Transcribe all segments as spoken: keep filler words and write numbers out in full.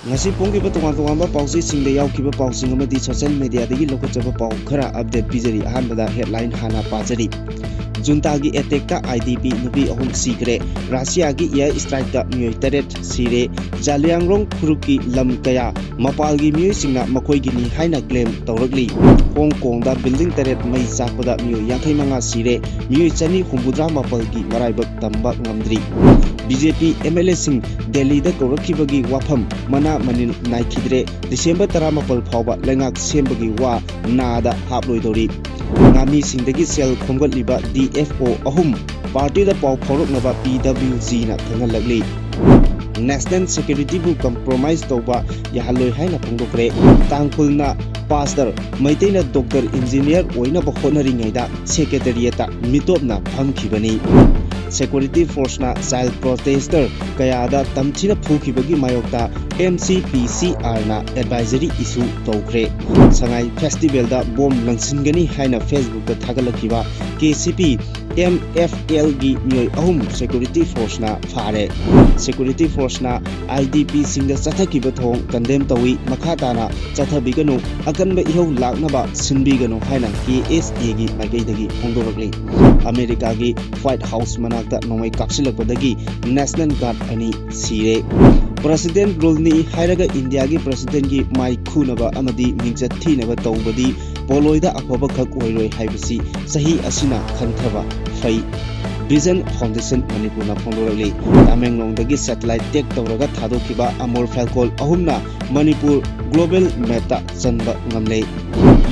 ꯉꯁꯤ ꯐꯣꯡꯈꯤꯕ ꯇꯣꯉꯥꯟ ꯇꯣꯉꯥꯟꯕ ꯄꯥꯎꯆꯦꯁꯤꯡꯗ ꯌꯥꯎꯈꯤꯕ ꯄꯥꯎꯁꯤꯡ ꯑꯃꯗꯤ social mediaꯗꯒꯤ ꯂꯧꯈꯠꯆꯕ ꯄꯥꯎ ꯈꯔ update ꯄꯤꯖꯔꯤ꯫ ꯑꯍꯥꯟꯕꯗ headline ꯍꯥꯟꯅ ꯄꯥꯖꯔꯤ꯫ Juntaꯒꯤ attackꯇ I D P ꯅꯨꯄꯤ ꯑꯍꯨꯝ ꯁꯤꯈ꯭ꯔꯦ꯫ Russiaꯒꯤ air strikeꯇ ꯃꯤꯑꯣꯏ ꯇꯔꯦꯠ ꯁꯤꯔꯦ꯫ ꯖꯥꯂꯤꯌꯥꯡꯔꯣꯡ ꯐꯨꯔꯨꯞꯀꯤ ꯂꯝ ꯀꯌꯥ ꯃꯄꯥꯜꯒꯤ ꯃꯤꯑꯣꯏꯁꯤꯡꯅ ꯃꯈꯣꯏꯒꯤꯅꯤ ꯍꯥꯏꯅ claim ꯇꯧꯔꯛꯂꯤ꯫ ꯍꯣꯡ ꯀꯣꯡꯗ building ꯇꯔꯦꯠ ꯃꯩ ꯆꯥꯛꯄꯗ ꯃꯤꯑꯣꯏ ꯌꯥꯡꯈꯩ ꯃꯉꯥ ꯁꯤꯔꯦ꯫ ꯃꯤꯑꯣꯏ ꯆꯅꯤ ꯍꯨꯝꯐꯨꯇꯔꯥ ꯃꯥꯄꯜꯒꯤ ꯃꯔꯥꯏꯕꯛ ꯇꯝꯕ ꯉꯝꯗ꯭ꯔꯤ꯫ B J P M L Aꯁꯤꯡ ꯗꯦꯜꯂꯤꯗ ꯀꯧꯔꯛꯈꯤꯕꯒꯤ ꯋꯥꯐꯝ ꯃꯅꯥ ꯃꯅꯤꯜ ꯅꯥꯏꯈꯤꯗ꯭ꯔꯦ꯫ December ꯇꯔꯥꯃꯥꯄꯜ ꯐꯥꯎꯕ ꯂꯩꯉꯥꯛ ꯁꯦꯝꯕꯒꯤ ꯋꯥ ꯅꯥꯗ ꯍꯥꯞꯂꯣꯏꯗꯧꯔꯤ꯫ ꯉꯥꯃꯤꯁꯤꯡꯗꯒꯤ ꯁꯦꯜ ꯈꯣꯝꯒꯠꯂꯤꯕ D F O ꯑꯍꯨꯝ partyꯗ ꯄꯥꯎ ꯐꯥꯎꯔꯛꯅꯕ P W Gꯅ ꯈꯪꯍꯜꯂꯛꯂꯤ꯫ National securityꯕꯨ compromise ꯇꯧꯕ ꯌꯥꯍꯜꯂꯣꯏ ꯍꯥꯏꯅ ꯐꯣꯡꯗꯣꯛꯈ꯭ꯔꯦ꯫ ꯇꯥꯡꯈꯨꯜꯅ pastor, ꯃꯩꯇꯩꯅ doctor, engineer ꯑꯣꯏꯅꯕ ꯍꯣꯠꯅꯔꯤꯉꯩꯗ secretariatꯇ ꯃꯤꯇꯣꯞꯅ ꯐꯝꯈꯤꯕꯅꯤ꯫ Security forceꯅ child protester ꯀꯌꯥꯗ ꯇꯝꯊꯤꯅ ꯐꯨꯈꯤꯕꯒꯤ ꯃꯥꯌꯣꯛꯇ M C P C Rꯅ advisory issue ꯇꯧꯈ꯭ꯔꯦ꯫ ꯁꯉꯥꯏ festivalꯗ bomb ꯂꯪꯁꯤꯟꯒꯅꯤ ꯍꯥꯏꯅ Facebookꯇ ꯊꯥꯒꯠꯂꯛꯈꯤꯕ K C P M F Lꯒꯤ ꯃꯤꯑꯣꯏ ꯑꯍꯨꯝ security forceꯅ ꯐꯥꯔꯦ꯫ Security forceꯅ I D Pꯁꯤꯡꯗ ꯆꯠꯊꯈꯤꯕ ꯊꯧꯑꯣꯡ condemn ꯇꯧꯏ꯫ ꯃꯈꯥ ꯇꯥꯅ ꯆꯠꯊꯕꯤꯒꯅꯨ, ꯑꯀꯟꯕ ꯏꯍꯧ ꯂꯥꯛꯅꯕ ꯁꯤꯟꯕꯤꯒꯅꯨ ꯍꯥꯏꯅ K S Aꯒꯤ ꯃꯥꯏꯀꯩꯗꯒꯤ ꯐꯣꯡꯗꯣꯔꯛꯂꯤ꯫ ꯑꯃꯦꯔꯤꯀꯥꯒꯤ White House ꯃꯅꯥꯛꯇ ꯅꯣꯡꯃꯩ ꯀꯥꯞꯁꯤꯜꯂꯛꯄꯗꯒꯤ National Guard ꯑꯅꯤ ꯁꯤꯔꯦ꯫ President ruleꯅꯤ ꯍꯥꯏꯔꯒ ꯏꯟꯗꯤꯌꯥꯒꯤ presidentꯀꯤ ꯃꯥꯏ ꯈꯨꯅꯕ ꯑꯃꯗꯤ ꯃꯤꯡꯆꯠ ꯊꯤꯅꯕ ꯇꯧꯕꯗꯤ ꯄꯣꯂꯣꯏꯗ ꯑꯐꯕ ꯈꯛ ꯑꯣꯏꯔꯣꯏ ꯍꯥꯏꯕꯁꯤ ꯆꯍꯤ ꯑꯁꯤꯅ ꯈꯟꯊꯕ ꯐꯩ꯫ Vision Foundation ꯃꯅꯤꯄꯨꯔꯅ ꯐꯣꯡꯗꯣꯔꯛꯂꯤ꯫ ꯇꯃꯦꯡꯂꯣꯡꯗꯒꯤ satellite tag ꯇꯧꯔꯒ ꯊꯥꯗꯣꯛꯈꯤꯕ Amur Falcon ꯑꯍꯨꯝꯅ ꯃꯅꯤꯄꯨꯔ global mapꯇ ꯆꯟꯕ ꯉꯝꯂꯦ꯫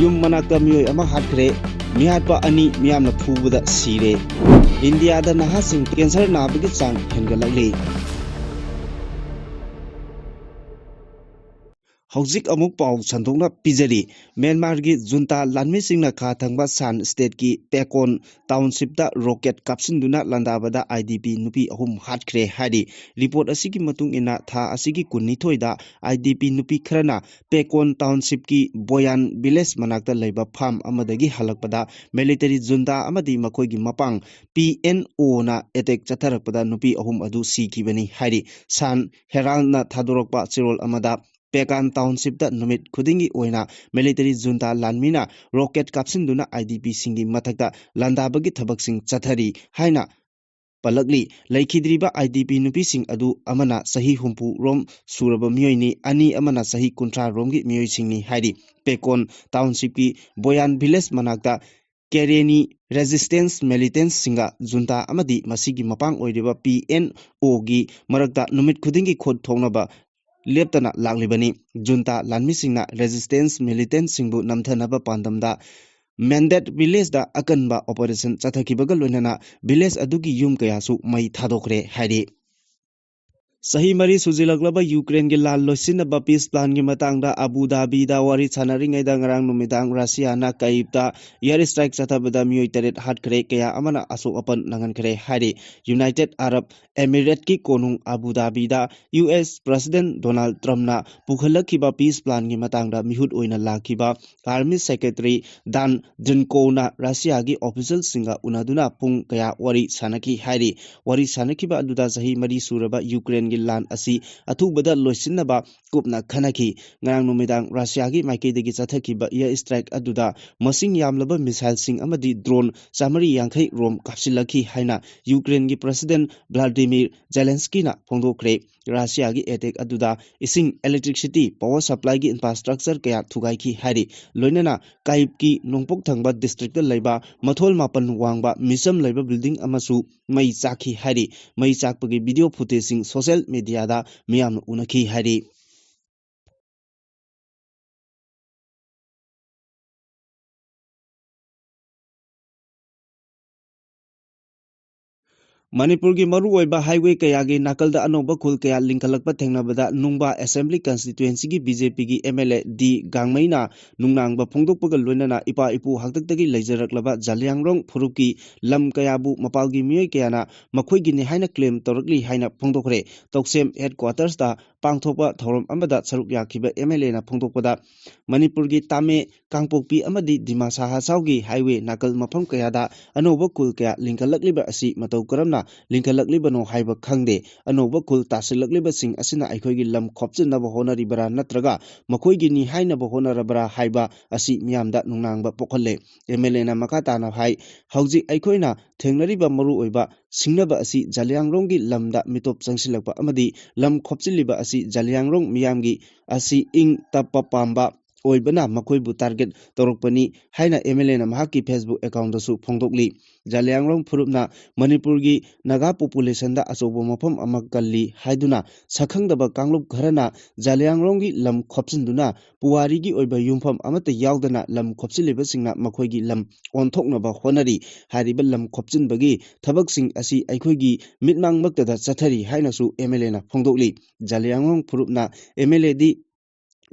ꯌꯨꯝ ꯃꯅꯥꯛꯇ ꯃꯤꯑꯣꯏ ꯑꯃ ꯍꯥꯠꯈ꯭ꯔꯦ꯫ ꯃꯤꯍꯥꯠꯄ ꯑꯅꯤ ꯃꯤꯌꯥꯝꯅ ꯐꯨꯕꯗ ꯁꯤꯔꯦ꯫ ꯏꯟꯗꯤꯌꯥꯗ ꯅꯍꯥꯁꯤꯡ cancer ꯅꯥꯕꯒꯤ ꯆꯥꯡ ꯍꯦꯟꯒꯠꯂꯛꯂꯤ꯫ ꯍꯧꯖꯤꯛ ꯑꯃꯨꯛ ꯄꯥꯎ ꯁꯟꯗꯣꯛꯅ ꯄꯤꯖꯔꯤ꯫ ꯃ꯭ꯌꯥꯟꯃꯥꯔꯒꯤ ꯖꯨꯟꯇꯥ ꯂꯥꯟꯃꯤꯁꯤꯡꯅ ꯈꯥ ꯊꯪꯕ ꯁꯥꯟ ꯁ꯭ꯇꯦꯠꯀꯤ ꯄꯦꯀꯣꯟ ꯇꯥꯎꯟꯁꯤꯞꯇ ꯔꯣꯀꯦꯠ ꯀꯥꯞꯁꯤꯟꯗꯨꯅ ꯂꯥꯟꯗꯥꯕꯗ IDP ꯅꯨꯄꯤ ꯑꯍꯨꯝ ꯍꯥꯠꯈ꯭ꯔꯦ ꯍꯥꯏꯔꯤ꯫ ꯔꯤꯄꯣꯔꯠ ꯑꯁꯤꯒꯤ ꯃꯇꯨꯡ ꯏꯟꯅ, ꯊꯥ ꯑꯁꯤꯒꯤ ꯀꯨꯟꯅꯤꯊꯣꯏꯗ IDP ꯅꯨꯄꯤ ꯈꯔꯅ ꯄꯦꯀꯣꯟ ꯇꯥꯎꯟꯁꯤꯞꯀꯤ ꯕꯣꯌꯥꯟ ꯚꯤꯂꯦꯖ ꯃꯅꯥꯛꯇ ꯂꯩꯕ ꯐꯥꯔꯝ ꯑꯃꯗꯒꯤ ꯍꯜꯂꯛꯄꯗ ꯃꯤꯂꯤꯇꯔꯤ ꯖꯨꯟꯇꯥ ꯑꯃꯗꯤ ꯃꯈꯣꯏꯒꯤ ꯃꯄꯥꯡ PNOꯅ ꯑꯦꯇꯦꯛ ꯆꯠꯊꯔꯛꯄꯗ ꯅꯨꯄꯤ ꯑꯍꯨꯝ ꯑꯗꯨ ꯁꯤꯈꯤꯕꯅꯤ ꯍꯥꯏꯔꯤ꯫ ꯁꯥꯟ ꯍꯦꯔꯥꯜꯗꯅ ꯊꯥꯗꯣꯔꯛꯄ ꯆꯦꯔꯣꯜ ꯑꯃꯗ, ꯄꯦꯀꯥꯟ ꯇꯥꯎꯟꯁꯤꯞꯇ ꯅꯨꯃꯤꯠ ꯈꯨꯗꯤꯡꯒꯤ ꯑꯣꯏꯅ ꯃꯤꯂꯤꯇꯔꯤ ꯖꯨꯟꯇꯥ ꯂꯥꯟꯃꯤꯅ ꯔꯣꯀꯦꯠ ꯀꯥꯞꯁꯤꯟꯗꯨꯅ IDPꯁꯤꯡꯒꯤ ꯃꯊꯛꯇ ꯂꯥꯟꯗꯥꯕꯒꯤ ꯊꯕꯛꯁꯤꯡ ꯆꯠꯊꯔꯤ ꯍꯥꯏꯅ ꯄꯜꯂꯛꯂꯤ꯫ ꯂꯩꯈꯤꯗ꯭ꯔꯤꯕ IDP ꯅꯨꯄꯤꯁꯤꯡ ꯑꯗꯨ ꯑꯃꯅ ꯆꯍꯤ ꯍꯨꯝꯐꯨ ꯔꯣꯝ ꯁꯨꯔꯕ ꯃꯤꯑꯣꯏꯅꯤ, ꯑꯅꯤ ꯑꯃꯅ ꯆꯍꯤ ꯀꯨꯟꯊ꯭ꯔꯥ ꯔꯣꯝꯒꯤ ꯃꯤꯑꯣꯏꯁꯤꯡꯅꯤ ꯍꯥꯏꯔꯤ꯫ ꯄꯦꯀꯣꯟ ꯇꯥꯎꯟꯁꯤꯞꯀꯤ ꯕꯣꯌꯥꯟ ꯚꯤꯂꯦꯖ ꯃꯅꯥꯛꯇ ꯀꯦꯔꯦꯅꯤ ꯔꯦꯖꯤꯁꯇꯦꯟꯁ ꯃꯤꯂꯤꯇꯦꯟꯁꯁꯤꯡꯒ ꯖꯨꯟꯇꯥ ꯑꯃꯗꯤ ꯃꯁꯤꯒꯤ ꯃꯄꯥꯡ ꯑꯣꯏꯔꯤꯕ PNOꯒꯤ ꯃꯔꯛꯇ ꯅꯨꯃꯤꯠ ꯈꯨꯗꯤꯡꯒꯤ ꯈꯨꯠ ꯊꯣꯛꯅꯕ ꯂꯦꯞꯇꯅ ꯂꯥꯛꯂꯤꯕꯅꯤ꯫ ꯖꯨꯟꯇꯥ ꯂꯥꯟꯃꯤꯁꯤꯡꯅ ꯔꯦꯖꯤꯁꯇꯦꯟꯁ ꯃꯤꯂꯤꯇꯦꯟꯁꯁꯤꯡꯕꯨ ꯅꯝꯊꯅꯕ ꯄꯥꯟꯗꯝꯗ ꯃꯦꯟꯗꯦꯠ ꯚꯤꯂꯦꯖꯇ ꯑꯀꯟꯕ ꯑꯣꯄꯔꯦꯁꯟ ꯆꯠꯊꯈꯤꯕꯒ ꯂꯣꯏꯅꯅ ꯚꯤꯂꯦꯖ ꯑꯗꯨꯒꯤ ꯌꯨꯝ ꯀꯌꯥꯁꯨ ꯃꯩ ꯊꯥꯗꯣꯛꯈ꯭ꯔꯦ ꯍꯥꯏꯔꯤ꯫ ꯆꯍꯤ ꯃꯔꯤ ꯁꯨꯖꯤꯜꯂꯛꯂꯕ ꯌꯨꯀ꯭ꯔꯦꯟꯒꯤ ꯂꯥꯟ ꯂꯣꯏꯁꯤꯟꯅꯕ ꯄꯤꯁ ꯄ꯭ꯂꯥꯟꯒꯤ ꯃꯇꯥꯡꯗ ꯑꯕꯨ ꯙꯥꯕꯤꯗ ꯋꯥꯔꯤ ꯁꯥꯟꯅꯔꯤꯉꯩꯗ ꯉꯔꯥꯡ ꯅꯨꯃꯤꯗꯥꯡ ꯔꯁꯤꯌꯥꯅ ꯀꯌꯤꯞꯇ ꯏꯌꯔ ꯁ꯭ꯇ꯭ꯔꯥꯏꯛ ꯆꯠꯊꯕꯗ ꯃꯤꯑꯣꯏ ꯇꯔꯦꯠ ꯍꯥꯠꯈ꯭ꯔꯦ, ꯀꯌꯥ ꯑꯃꯅ ꯑꯁꯣꯛ ꯑꯄꯟ ꯅꯪꯍꯟꯈ꯭ꯔꯦ ꯍꯥꯏꯔꯤ꯫ ꯌꯨꯅꯥꯏꯇꯦꯠ ꯑꯔꯕ ꯑꯦꯃꯤꯔꯦꯠꯀꯤ ꯀꯣꯅꯨꯡ ꯑꯕꯨ ꯙꯥꯕꯤꯗ US President Donald Trumpꯅ ꯄꯨꯈꯠꯂꯛꯈꯤꯕ ꯄꯤꯁ ꯄ꯭ꯂꯥꯟꯒꯤ ꯃꯇꯥꯡꯗ ꯃꯤꯍꯨꯠ ꯑꯣꯏꯅ ꯂꯥꯛꯈꯤꯕ Army Secretary Dan Drinkovꯅ ꯔꯁꯤꯌꯥꯒꯤ ꯑꯣꯐꯤꯁꯤꯌꯦꯜꯁꯤꯡꯒ ꯎꯅꯗꯨꯅ ꯄꯨꯡ ꯀꯌꯥ ꯋꯥꯔꯤ ꯁꯥꯟꯅꯈꯤ ꯍꯥꯏꯔꯤ꯫ ꯋꯥꯔꯤ ꯁꯥꯟꯅꯈꯤꯕ ꯑꯗꯨꯗ ꯆꯍꯤ ꯃꯔꯤ ꯁꯨꯔꯕ ꯌꯨꯀ꯭ꯔꯦꯟꯒꯤ ꯂꯥꯟ ꯑꯁꯤ ꯑꯊꯨꯕꯗ ꯂꯣꯏꯁꯤꯟꯅꯕ ꯀꯨꯞꯅ ꯈꯟꯅꯈꯤ꯫ ꯉꯔꯥꯡ ꯅꯨꯃꯤꯗꯥꯡ ꯔꯁꯤꯌꯥꯒꯤ ꯃꯥꯏꯀꯩꯗꯒꯤ ꯆꯠꯊꯈꯤꯕ ꯏꯌꯔ ꯁ꯭ꯇ꯭ꯔꯥꯏꯛ ꯑꯗꯨꯗ ꯃꯁꯤꯡ ꯌꯥꯝꯂꯕ ꯃꯤꯁꯥꯏꯜꯁꯤꯡ ꯑꯃꯗꯤ ꯗ꯭ꯔꯣꯟ ꯆꯥꯃꯔꯤ ꯌꯥꯡꯈꯩ ꯔꯣꯝ ꯀꯥꯞꯁꯤꯜꯂꯛꯈꯤ ꯍꯥꯏꯅ ꯌꯨꯀ꯭ꯔꯦꯟꯒꯤ President Vladimir Zelenskyꯅ ꯐꯣꯡꯗꯣꯛꯈ꯭ꯔꯦ꯫ ꯔꯁꯤꯌꯥꯒꯤ ꯑꯦꯇꯦꯛ ꯑꯗꯨꯗ ꯏꯁꯤꯡ, electricity, power supplyꯒꯤ infrastructure ꯀꯌꯥ ꯊꯨꯒꯥꯏꯈꯤ ꯍꯥꯏꯔꯤ꯫ ꯂꯣꯏꯅꯅ ꯀꯥꯏꯞꯀꯤ ꯅꯣꯡꯄꯣꯛ ꯊꯪꯕ districtꯇ ꯂꯩꯕ ꯃꯊꯣꯜ ꯃꯥꯄꯟ ꯋꯥꯡꯕ ꯃꯤꯆꯝ ꯂꯩꯕ building ꯑꯃꯁꯨ ꯃꯩ ꯆꯥꯛꯈꯤ ꯍꯥꯏꯔꯤ꯫ ꯃꯩ ꯆꯥꯛꯄꯒꯤ video footageꯁꯤꯡ social mediaꯗ ꯃꯤꯌꯥꯝꯅ ꯎꯅꯈꯤ ꯍꯥꯏꯔꯤ꯫ ꯃꯅꯤꯄꯨꯔꯒꯤ ꯃꯔꯨꯑꯣꯏꯕ highway ꯀꯌꯥꯒꯤ ꯅꯥꯀꯜꯗ ꯑꯅꯧꯕ ꯈꯨꯜ ꯀꯌꯥ ꯂꯤꯡꯈꯠꯂꯛꯄ ꯊꯦꯡꯅꯕꯗ ꯅꯨꯡꯕꯥ Assembly Constituencyꯒꯤ BJPꯒꯤ MLA ꯗꯤ ꯒꯥꯡꯃꯩꯅ ꯅꯨꯡꯅꯥꯡꯕ ꯐꯣꯡꯗꯣꯛꯄꯒ ꯂꯣꯏꯅꯅ ꯏꯄꯥ ꯏꯄꯨ ꯍꯥꯛꯇꯛꯇꯒꯤ ꯂꯩꯖꯔꯛꯂꯕ ꯖꯥꯂꯤꯌꯥꯡꯔꯣꯡ ꯐꯨꯔꯨꯞꯀꯤ ꯂꯝ ꯀꯌꯥꯕꯨ ꯃꯄꯥꯜꯒꯤ ꯃꯤꯑꯣꯏ ꯀꯌꯥꯅ ꯃꯈꯣꯏꯒꯤꯅꯤ ꯍꯥꯏꯅ claim ꯇꯧꯔꯛꯂꯤ ꯍꯥꯏꯅ ꯐꯣꯡꯗꯣꯛꯈ꯭ꯔꯦ꯫ ꯇꯧꯁꯦꯝ headquartersꯇ ꯄꯥꯡꯊꯣꯛꯄ ꯊꯧꯔꯝ ꯑꯃꯗ ꯁꯔꯨꯛ ꯌꯥꯈꯤꯕ MLAꯅ ꯐꯣꯡꯗꯣꯛꯄꯗ, ꯃꯅꯤꯄꯨꯔꯒꯤ ꯇꯥꯃꯦ, ꯀꯥꯡꯄꯣꯛꯄꯤ ꯑꯃꯗꯤ ꯗꯤꯃꯥꯁꯥ ꯍꯁꯥꯎꯒꯤ highway ꯅꯥꯀꯜ ꯃꯐꯝ ꯀꯌꯥꯗ ꯑꯅꯧꯕ ꯈꯨꯜ ꯀꯌꯥ ꯂꯤꯡꯈꯠꯂꯛꯂꯤꯕ ꯑꯁꯤ ꯃꯇꯧ ꯀꯔꯝꯅ ꯂꯤꯡꯈꯠꯂꯛꯂꯤꯕꯅꯣ ꯍꯥꯏꯕ ꯈꯪꯗꯦ꯫ ꯑꯅꯧꯕ ꯈꯨꯜ ꯇꯥꯁꯤꯜꯂꯛꯂꯤꯕꯁꯤꯡ ꯑꯁꯤꯅ ꯑꯩꯈꯣꯏꯒꯤ ꯂꯝ ꯈꯣꯞꯆꯤꯟꯅꯕ ꯍꯣꯠꯅꯔꯤꯕꯔꯥ ꯅꯠꯇ꯭ꯔꯒ ꯃꯈꯣꯏꯒꯤꯅꯤ ꯍꯥꯏꯅꯕ ꯍꯣꯠꯅꯔꯕ꯭ꯔꯥ ꯍꯥꯏꯕ ꯑꯁꯤ ꯃꯤꯌꯥꯝꯗ ꯅꯨꯡꯅꯥꯡꯕ ꯄꯣꯛꯍꯜꯂꯦ꯫ MLAꯅ ꯃꯈꯥ ꯇꯥꯅ ꯍꯥꯏ, ꯍꯧꯖꯤꯛ ꯑꯩꯈꯣꯏꯅ ꯊꯦꯡꯅꯔꯤꯕ ꯃꯔꯨꯑꯣꯏꯕ ꯁꯤꯡꯅꯕ ꯑꯁꯤ ꯖꯥꯂꯤꯌꯥꯡꯔꯣꯡꯒꯤ ꯂꯝꯗ ꯃꯤꯇꯣꯞ ꯆꯪꯁꯤꯜꯂꯛꯄ ꯑꯃꯗꯤ ꯂꯝ ꯈꯣꯞꯆꯤꯜꯂꯤꯕ ꯑꯁꯤ ꯖꯥꯂꯤꯌꯥꯡꯔꯣꯡ ꯃꯤꯌꯥꯝꯒꯤ ꯑꯁꯤ ꯏꯪ ꯇꯞꯄ ꯄꯥꯝꯕ ꯑꯣꯏꯕꯅ ꯃꯈꯣꯏꯕꯨ target ꯇꯧꯔꯛꯄꯅꯤ ꯍꯥꯏꯅ MLAꯅ ꯃꯍꯥꯛꯀꯤ Facebook accountꯇꯁꯨ ꯐꯣꯡꯗꯣꯛꯂꯤ꯫ ꯖꯥꯂꯤꯌꯥꯡꯔꯣꯡ ꯐꯨꯔꯨꯞꯅ ꯃꯅꯤꯄꯨꯔꯒꯤ ꯅꯥꯒꯥ populationꯗ ꯑꯆꯧꯕ ꯃꯐꯝ ꯑꯃ ꯀꯜꯂꯤ ꯍꯥꯏꯗꯨꯅ ꯁꯛꯈꯪꯗꯕ ꯀꯥꯡꯂꯨꯞ ꯈꯔꯅ ꯖꯥꯂꯤꯌꯥꯡꯔꯣꯡꯒꯤ ꯂꯝ ꯈꯣꯞꯆꯤꯟꯗꯨꯅ ꯄꯨꯋꯥꯔꯤꯒꯤ ꯑꯣꯏꯕ ꯌꯨꯝꯐꯝ ꯑꯃꯠꯇ ꯌꯥꯎꯗꯅ ꯂꯝ ꯈꯣꯞꯆꯤꯜꯂꯤꯕꯁꯤꯡꯅ ꯃꯈꯣꯏꯒꯤ ꯂꯝ ꯑꯣꯟꯊꯣꯛꯅꯕ ꯍꯣꯠꯅꯔꯤ꯫ ꯍꯥꯏꯔꯤꯕ ꯂꯝ ꯈꯣꯞꯆꯤꯟꯕꯒꯤ ꯊꯕꯛꯁꯤꯡ ꯑꯁꯤ ꯑꯩꯈꯣꯏꯒꯤ ꯃꯤꯠꯃꯥꯡꯃꯛꯇꯗ ꯆꯠꯊꯔꯤ ꯍꯥꯏꯅꯁꯨ MLAꯅ ꯐꯣꯡꯗꯣꯛꯂꯤ꯫ ꯖꯥꯂꯤꯌꯥꯡꯔꯣꯡ ꯐꯨꯔꯨꯞꯅ MLAꯗꯤ